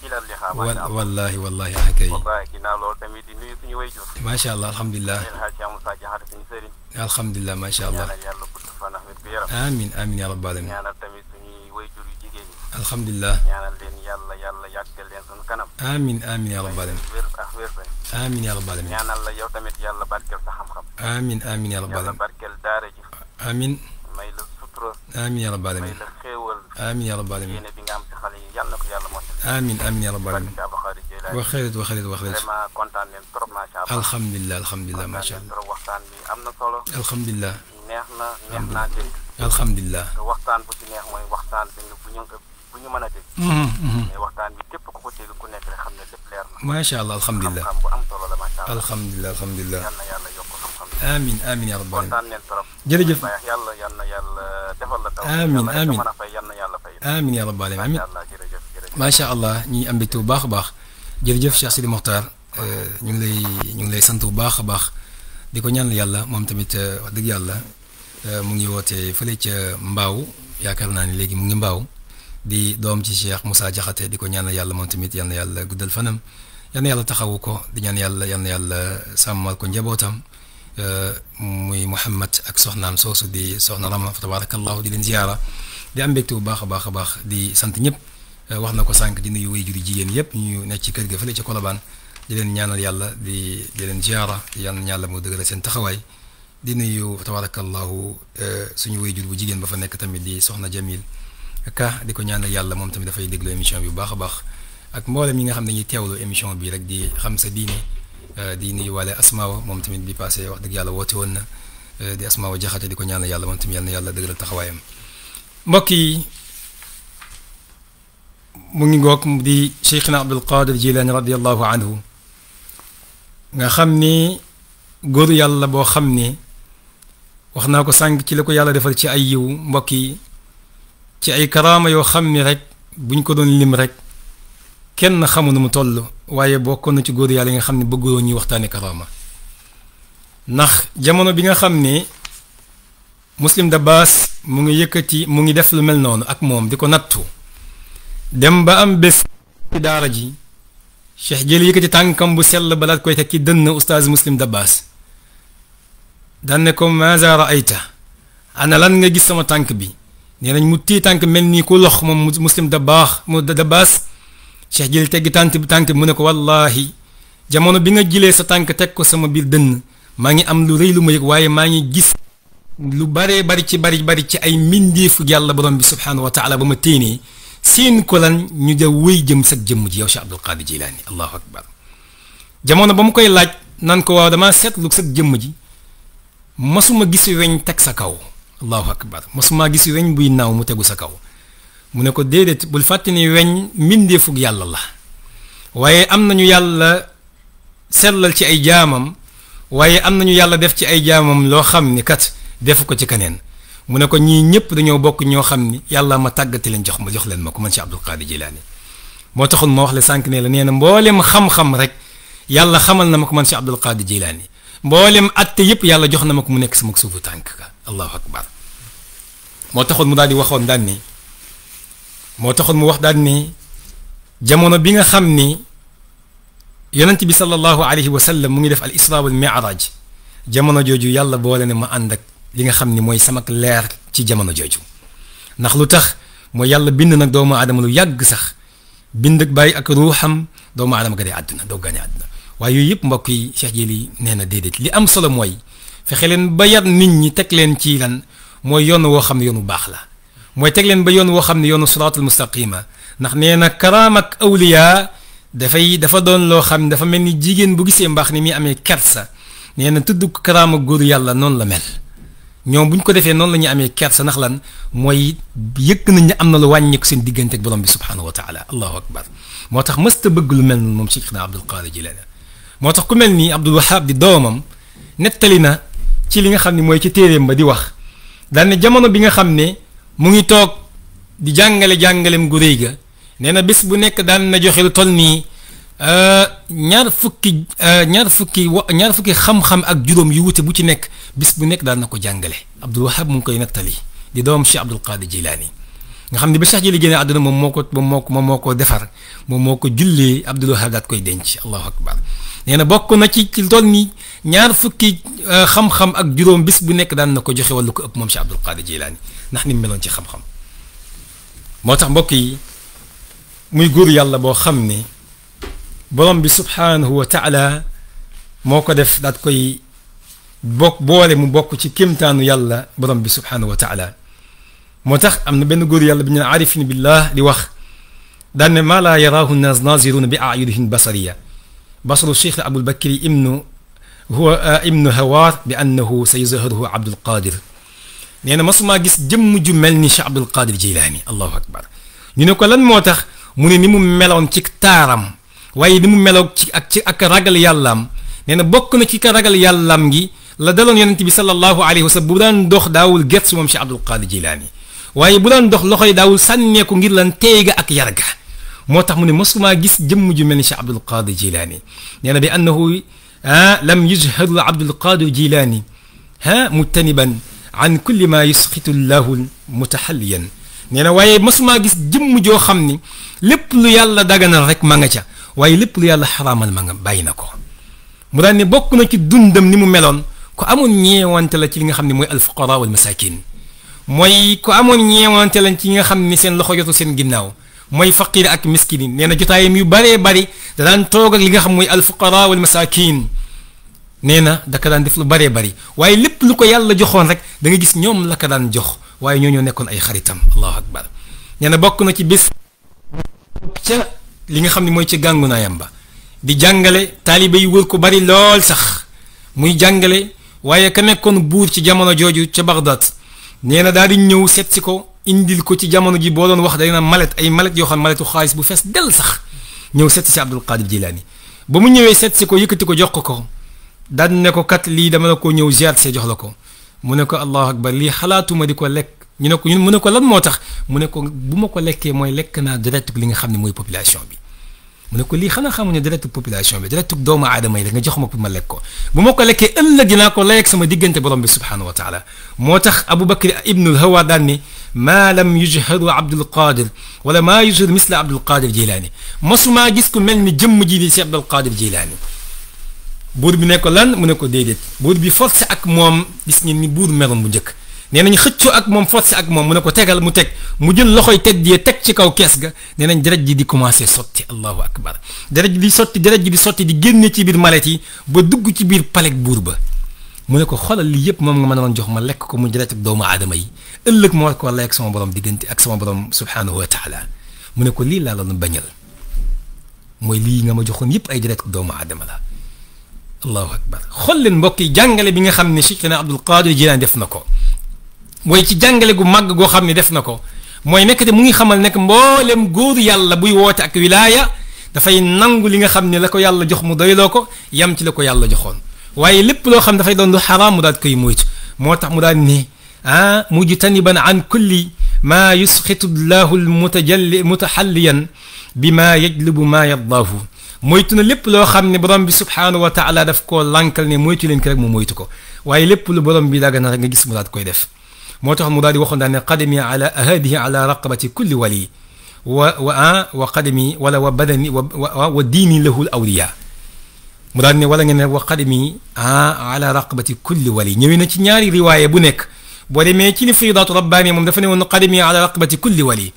ilal li xam. wallahi akay. wallahi ginnaaw loolu tamit di nuyu suñu wayjur. macha allah alhamdulilah. El Hadj Moussa Diakhaté suñu sëriñ. alhamdulilah macha allah. ñaanal yàlla gudd fan ak wér gu yaram. amiin yaa rabbal alamin. ñaanal tamit suñuy wayjur yu jigéen ñi. alhamdulilah. ñaanal leen yàlla yàggal leen suñu kanam. amiin yaa rabbal alamin. wér ak wér ba. amiin yaa rabbal alamin. ñaanal la yow tamit yàlla barkeel sa xam-xam. amiin yaa rabbal yàlla alamin. barkeel daara ji. amiin. may la sutura. amiin yaa rabbal alamin. may la xéewal. amiin yaa rabbal alamin. yéene bi nga am ci xale yi yàlla na ko yàlla motal. amiin yaa rabbal alamin. wa xeerit. vraiment kontaan leen trop macha allah. alhamdulilah macha allah. trop waxtaan bi am na solo. alhamdulilah. neex naa dégg. alhamdulilah. waxtaan bu ci neex mooy waxtaan bi bu ñu mën a dégg. mais waxtaan bi képp ku ko dégg ku nekk rek xam ne lépp leer na. macha allah alhamdulilah. xam-xam bu am solo la macha allah. alhamdulilah. yal na yàlla yokk xam-xam. amiin yaa rabbal alamin. kontaan leen trop. jërëjëf. yal na yàlla defal la taw. amiin mën a fay yal na yàlla fay. amiin yaa rabbal alamin. macha allah jërëjëf. macha allah ñi am mbégte bu baax a baax jërëjëf Cheikh Sidi Mokhtar ñu ngi lay sant bu baax a baax di ko ñaan yàlla moom tamit wax dëgg yàlla mu ngi woote fële ca Mbaaw yaakaar naa ni léegi mu ngi Mbaaw di doom ci Cheikh Moussa Diakhaté di ko ñaan yàlla moom tamit yal na yàlla guddal fanam yal na yàlla taxawu ko di ñaan yàlla yal na yàlla sàmmal ko njabootam muy Mouhamad ak soxnaam soosu di soxna Rama fa tabarakallahu di leen ziyaara di am mbégte bu baax a baax di sant ñëpp. wax na ko sànq di nuyu waajur jigéen yëpp ñu nekk ci kër ga fële ci Colobane di leen ñaanal yàlla di leen ziara yal na yàlla moo dëgëral seen taxawaay di nuyu tabarakallahu suñu waajur bu jigéen ba fa nekk tamit di soxna Jamil Ka di ko ñaanal yàlla moom tamit dafay déglu émission bi bu baax a baax ak mboolem ñi nga xam ne ñuy teewlu émission bi rek di xam sa diine di nuyu waale Asmaawa moom tamit bi passé wax dëgg yàlla woote woon na di Asmaawa Jaxate di ko ñaanal yàlla moom tamit yal na yàlla dëgëral taxawaayam mbokk yi. mu ngi ngoog di Cheikhna Abdul Qadir Jilaani radiallahu anhu nga xam ni góor yàlla boo xam ni wax naa ko sànq ci la ko yàlla defal ci ay yiw mbokk yi ci ay karaama yoo xam ni rek buñ ko doon lim rek kenn xamu nu mu toll waaye bokkoon na ci góor yàlla yi nga xam ne bëgguloo ñuy waxtaane karaama ndax jamono bi nga xam ne Muslim Dabbaas mu ngi yëkkati mu ngi def lu mel noonu ak moom di ko nattu dem ba am bés ci daara ji Cheikh Jili yëkkati tànkam bu sell balaat koy teg ci dënn oustaz Muslim Dabbaas daan ne ko maaza raayta ana lan nga gis sama tànk bi nee nañ mu tii tànk mel nii ku lox moom Muslim Dabbaas Cheikh Jili teggi tànk bi mu ne ko wallahi jamono bi nga jilee sa tànk teg ko sama biir dënn maa ngi am lu rëy lu ma yëg waaye maa ngi gis lu bari ci ay mbindeefu yàlla borom bi subhanahu wa taala ba ma téenee seen ko lan ñu ja wëy jëm sa jëmm ji yow Cheikh Abdul Qadir Jilani allahu akbar jamono ba mu koy laaj nan ko waaw damaa seetlu sa jëmm ji masuma gis weñ teg sa kaw allahu akbar masuma gis weñ buy naaw mu tegu sa kaw mu ne ko déedéet bul fàtte ni weñ mbindeefu yàlla la waaye am nañu yàlla sellal ci ay jaamam waaye am nañu yàlla def ci ay jaamam loo xam ni kat defu ko ci keneen mu ne ko ñii ñëpp dañoo bokk ñoo xam ni yàlla ma tàggati leen jox leen ma ko man Cheikh Abdul Qadir Jilani moo taxoon ma wax la sànq ne la nee na mboolem xam-xam rek yàlla xamal na ma ko man Cheikh Abdul Qadir Jilani mboolem atte yëpp yàlla jox na ma ko mu nekk sama suufu tànk ka allahu akbar moo taxoon mu daal di waxoon daan ni moo taxoon mu wax daan ni jamono bi nga xam ni yonent bi sallallahu alayhi wa sallam mu ngi def al isra wal mi'raj jamono jooju yàlla boole ne ma ànd ak li nga xam ni mooy sama leer ci jamono jooju ndax lu tax mooy yàlla bind nag doomu aadama lu yàgg sax bind ak bàyyi ak ruuxam doomu aadama ga dee àdduna doo gane àdduna waaye yooyu yëpp mbokk yi Cheikh Jili nee na déedéet li am solo mooy fexe leen ba yar nit ñi teg leen ci lan mooy yoon woo xam ne yoonu baax la mooy teg leen ba yoon woo xam ne yoonu siraatul mustaqima ndax nee na karaam ak awliya dafa doon loo xam ne dafa mel ni jigéen bu gisee mbaax ni muy amee kersa nee na tudd karaama góor yàlla noonu la mel ñoom bu ñu ko defee noonu la ñuy amee kersa ndax lan mooy yëg nañ ne am na lu wàññeeku seen diggante ak borom bi subhanahu wa taala allahu akbar moo tax mësta bëgg lu mel noonu moom Cheikhna Abdul Qadir Jilani moo tax ku mel ni Abdul Wahab di doomam nettali na ci li nga xam ne mooy ci téeréem ba di wax daan ne jamono bi nga xam ne mu ngi toog di jàngaleem gu réy ga nee na bés bu nekk daan na joxe lu toll nii ñaar fukki xam-xam ak juróom yu wute bu ci nekk bis bu nekk daan na ko jàngale Abdul Wahab mu ngi koy nettali di doom Cheikh Abdul Qadir Jilani nga xam ne ba Cheikh Jili génne àdduna moom moo ko defar moom moo ko jullee Abdul Wahab daat koy denc allahu akbar nee na bokk na ci toll nii ñaar fukki xam-xam ak juróom bis bu nekk daan na ko joxe wala ko ëpp moom Cheikh Abdul Qadir Jilani ndax ni mu meloon ci xam-xam moo tax mbokk yi muy góor yàlla boo xam ne borom bi subhanahu wa taala moo ko def daat koy boole mu bokk ci kéemtaanu yàlla borom bi subhanahu wa taala moo tax am na benn góor yàlla bi ñu ne arifin billah di wax daan ne maa laa yaraahu nnaas naaziruna bi ayunihim basariya basaru cheikh abul bakri ibnu hawaar bi annahu sa yuzhiruhu Abdul Qadir nee na masumaa gis jëmm ju mel ni Cheikh Abdul Qadir Jilani allahu akbar ñu ne ko lan moo tax mu ne ni mu meloon ci taaram waaye ni mu meloon ci ak ragal yàllaam nee na bokk na ci ka ragal yàllaam gi la daloon yonent bi sallallahu alayhi wa sallam bu daan dox daawul gert moom Cheikh Abdul Qadir Jilani waaye bu daan dox loxo yi daawul sànneeku ngir lan teega ak yarga moo tax mu ne masumaa gis jëmm ju mel ni Cheikh Abdul Qadir Jilani nee na bi annahu lam yujhadu Abdul Qadir Jilani mujtaniban an kulli ma yusxitu lahu mutahalliyan nee na waaye masumaa gis jëmm joo xam ni lépp lu yàlla daganal rek ma nga ca waaye lépp lu yàlla xaraamal ma nga bàyyi na ko mu daan ne bokk na ci dundam ni mu meloon ko amoon ñeewante la ci li nga xam ne mooy alfuqara wal masakin mooy ko amoon ñeewante lañ ci nga xam ne seen loxo jotu seen ginnaaw mooy faqir ak miskin yi nee na jotaayam yu baree bari da daan toog ak li nga xam mooy alfuqara wal masakin nee na da ka daan def lu baree bari waaye lépp lu ko yàlla joxoon rek da nga gis ñoom la ka daan jox waaye ñoo nekkoon ay xaritam allahu akbar nee na bokk na ci bés ca li nga xam ne mooy ci gàngu naayam ba di jàngale taalibe yi wër ko bari lool sax muy jàngale waaye ka nekkoon buur ci jamono jooju ca Bagdad nee na daal di ñëw seet si ko indil ko ci jamono ji boo doon wax day na ay malet yoo xam maletu xaalis bu fees del sax ñëw seet si Abdul Qadir Jilani ba mu ñëwee seet si ko yëkkati ko jox ko daan ne ko kat lii dama la ko ñëw ziar see jox la ko mu ne ko allahu akbar lii xalaatuma di ko lekk ñu ne ko mu ne ko lan moo tax mu ne ko bu ma ko lekkee mooy lekk naa direct li nga xam ne mooy population bi mu ne ko lii xanaa xamu ne deretu population bi deretu doomu aadama yi la nga jox ma ko ma lekk ko bu ma ko lekkee ëllëg dinaa ko layeeg sama diggante borom bi subhanahu wa taala moo tax Abu Bakr ibnul Hawa daan ni maa lam yujharu Abdul Qadir wala maa yujharu misla Abdul Qadir Jilaani masumaa gis ku mel ni jëmm ji di si Abdul Qadir Jilaani buur bi ne ko lan mu ne ko déedéet buur bi forcé ak moom gis ngeen ni buur meroon bu njëkk nee nañ xëccoo ak moom forcé ak moom mu ne ko tegal mu teg mu jël loxoy teddee teg ci kaw kees ga nee nañ deret ji di commencé sotti allahu akbar deret ji di sotti di génne ci biir malet yi ba dugg ci biir palek buur ba mu ne ko xoolal lii yëpp moom nga mën a doon jox ma lekk ko mu deret ak doomu aadama yi ëllëg ma war ko lekk sama borom diggante ak sama borom subhanahu wa taala mu ne ko lii laa la doon bañal mooy lii nga ma joxoon yëpp ay deret ak doomu aadama la allahu akbar xool leen mbokk yi jàngale bi nga xam ne Cheikhna Abdul Qadir Jilaani def na ko mooy ci jàngale gu màgg goo xam ne def na ko mooy nekk te mu ngi xamal nekk mboolem góor yàlla buy woote ak wilaaya dafay nangu li nga xam ne la ko yàlla jox mu doyloo ko yam ci la ko yàlla joxoon waaye lépp loo xam dafay doon lu xaraam mu daal koy moytu moo tax mu daal ne mujtaniban an kulli maa yusxitu llahu mutaxalliyan bi maa yajlubu maa yardaahu moytu na lépp loo xam ne borom bi subhanahu wa taala daf koo lànkal ne moytu leen ki rek mu moytu ko waaye lépp lu borom bi dagana rek nga gis mu daal koy def moo tax mu daal di waxoon daal ne qadami ala hadihi ala raqabati kulli wali wa qadami wala wa badani wa diini lahu l awliya mu daal ne wala nga ne wa qadami ala raqabati kulli wali ñëwee na ci ñaari riwaaya bu nekk boo demee ci ni fiidaatu rabbaani moom dafa ne woon qadami ala raqabati kulli wali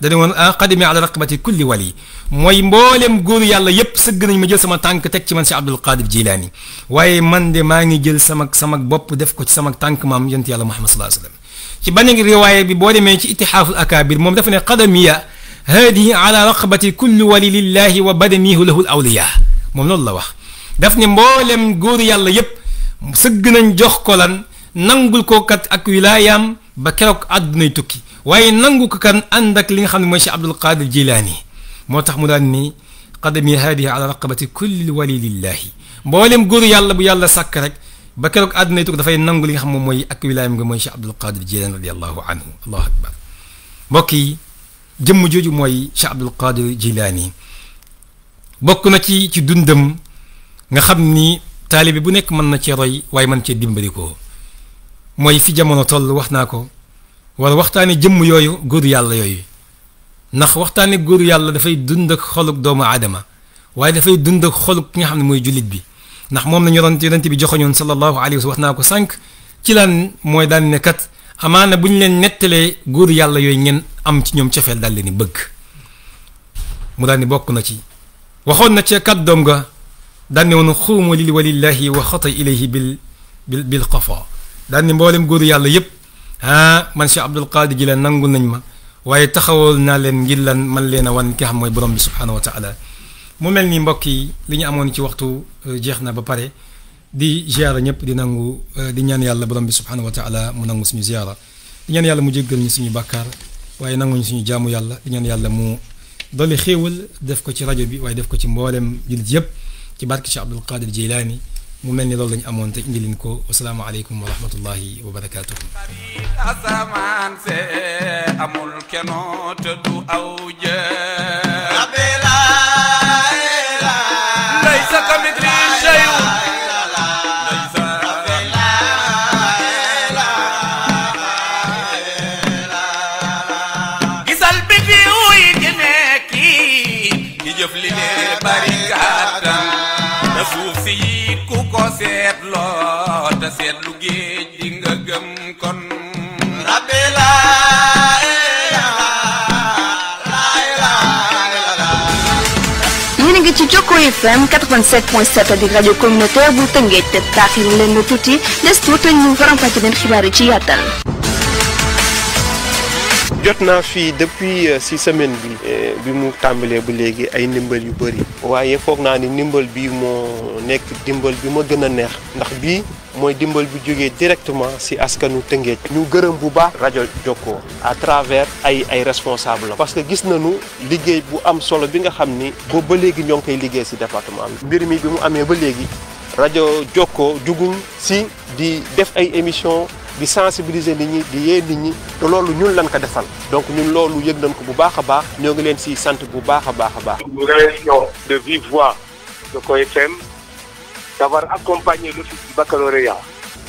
dane woon qadami ala raqabati kulli wali mooy mboolem góoru yàlla yépp sëgg nañ ma jël sama tànk teg ci man si Abdul Qadir Jilaani waaye man de maa ngi jël sama bopp def ko ci sama tànk maam yonent yàlla Muhammad sallallahu alayhi wa sallam ci beneen riwaaya bi boo demee ci itixaaful akabir moom dafa ne qadamiya haadihi ala raqabati kulli wali lillahi wa badanihu lahu l awliya moom loolu la wax daf ne mboolem góoru yàlla yépp sëgg nañ jox ko lan nangul ko kat ak wilaayaam ba keroog àddunay tukki waaye nangu ko kan ànd ak li nga xam ne mooy si Abdul Qadir Jilaani moo tax mu daan ni qadami haadihi ala raqabati kulli wali lillahi mboolem góoru yàlla bu yàlla sàkk rek ba keroog àddunay tukki dafay nangu li nga xam moom mooy ak wilaayam nga mooy si Abdul Qadir Jilaani radiallahu anhu allahu akbar mbokk yi jëmm jooju mooy si Abdul Qadir Jilaani bokk na ci dundam nga xam ni taalibe bu nekk mën na cee roy waaye mën cee dimbali ko mooy fi jamono toll wax naa ko wala waxtaane jëmm yooyu góoru yàlla yooyu ndax waxtaane góoru yàlla dafay dund ak xoluk doomu aadama waaye dafay dund ak xoluk ki nga xam ne mooy jullit bi ndax moom la ñu yonent bi joxoñoon sallallahu alayhi wa sallam wax naa ko sànq ci lan mooy daan ne kat amaana bu ñu leen nettalee góoru yàlla yooyu ngeen am ci ñoom cofeel daal leen ni bëgg mu daal ni bokk na ci waxoon na ca kàddoom ga daan ne woon xuumu lil walillahi wa xata ilayhi bil qafa daan ni mboolem góoru yàlla yépp man Cheikh Abdul Qadir Jilaani nangu nañ ma waaye taxawal naa leen ngir lan man leen a wan ki nga xam mooy borom bi subhanahu wa taala mu mel ni mbokk yi li ñu amoon ci waxtu jeex na ba pare di ziara ñëpp di nangu di ñaan yàlla borom bi subhanahu wa taala mu nangu suñu ziara di ñaan yàlla mu jéggal ñu suñu bàkkaar waaye nanguñu suñu jaamu yàlla di ñaan yàlla mu dolli xéewal def ko ci rajo bi waaye def ko ci mboolem jullit yëpp ci barke Cheikh Abdul Qadir Jilaani mu mel ni loolu lañu amoon te indi leen ko assalaamu aleykum wa rahmatullahi wa barakaatuh asamaan se amul kenoo te du aw jë laysa kamithlihi shay'un gisal bi fi wuy gi nekki ki jëf li ne bari kàttan te suuf si ku ko seetloo te seetlu géej di nga gëm kon rabbi yéen a ngi ci Jokko FM 87.7 di rajo communautaire bu Tëngéej te taaxir leen lu tuuti des tuuti ñu faram-fàcce leen xibaar yi ci yaatal. jot naa fii depuis si semaine bi mu tàmbalee ba léegi ay ndimbal yu bëri waaye foog naa ni ndimbal bi moo nekk dimbal bi ma gën a neex ndax bii mooy dimbal bi jógee directement si askanu Tëngéej ñu gërëm bu baax rajo Jokko à travers ay responsable parce que gis nañu liggéey bu am solo bi nga xam ni boobu ba léegi ñoo ngi koy liggéey si département bi mbir mi bi mu amee ba léegi rajo Jokko jugul si di def ay émission di sensibiliser nit ñi di yee nit ñi te loolu ñun lañ ko defal donc ñun loolu yëg nañ ko bu baax a baax ñoo ngi leen si sant bu baax a baax a baax. Nous remercions de vive voix de COFM d'avoir accompagné l'office du baccalauréat,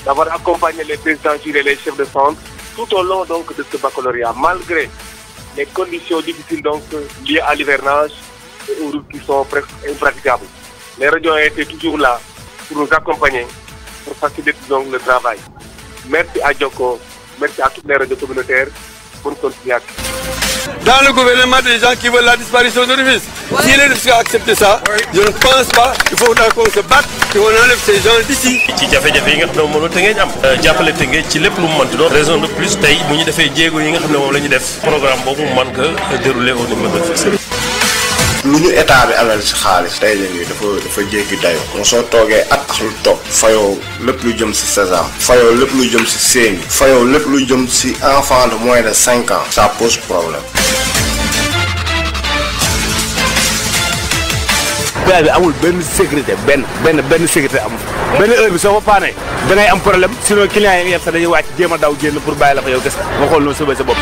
d'avoir accompagné les présidents jurés et les chefs de centre tout au long donc de ce baccalauréat, malgré les conditions difficiles donc liées à l'hivernage et aux routes qui sont presque impraticables. Les radios ont été toujours là pour nous accompagner, pour faciliter donc le travail. Merci à Djoko, merci à toutes les radios communautaires. Bonne continuation. Dans le gouvernement, des gens qui veulent la disparition de Rufisque. Si les Rufisquois acceptent ça, je ne pense pas. Il faudra qu'on se batte, qu'on enlève ces gens d'ici. ci jafe-jafe yi nga xam ne moom la Tëngéej am jàppale Tëngéej ci lépp lu mu mënti doon raison de plus tey bu ñu defee jéego yi nga xam ne moom la ñu def programme boobu mu mën ko dérouler au niveau de Rufisque. lu ñu état bi amel si xaalis tey jii dafa jéggi dayo kon soo toogee at ak lu toog fayoo lépp lu jëm si Sésame fayoo lépp lu jëm si CMU fayoo lépp lu jëm si enfant de moins de 5 ans ça pose problème. péage bi amul benn sécurité benn sécurité amul benn heure bi soo fa paanee da ngay am problème sinon client yi nga yem sax dañuy wàcc jéem a daw génn pour bàyyi la fa yow kese nga xool noonu sauver sa bopp.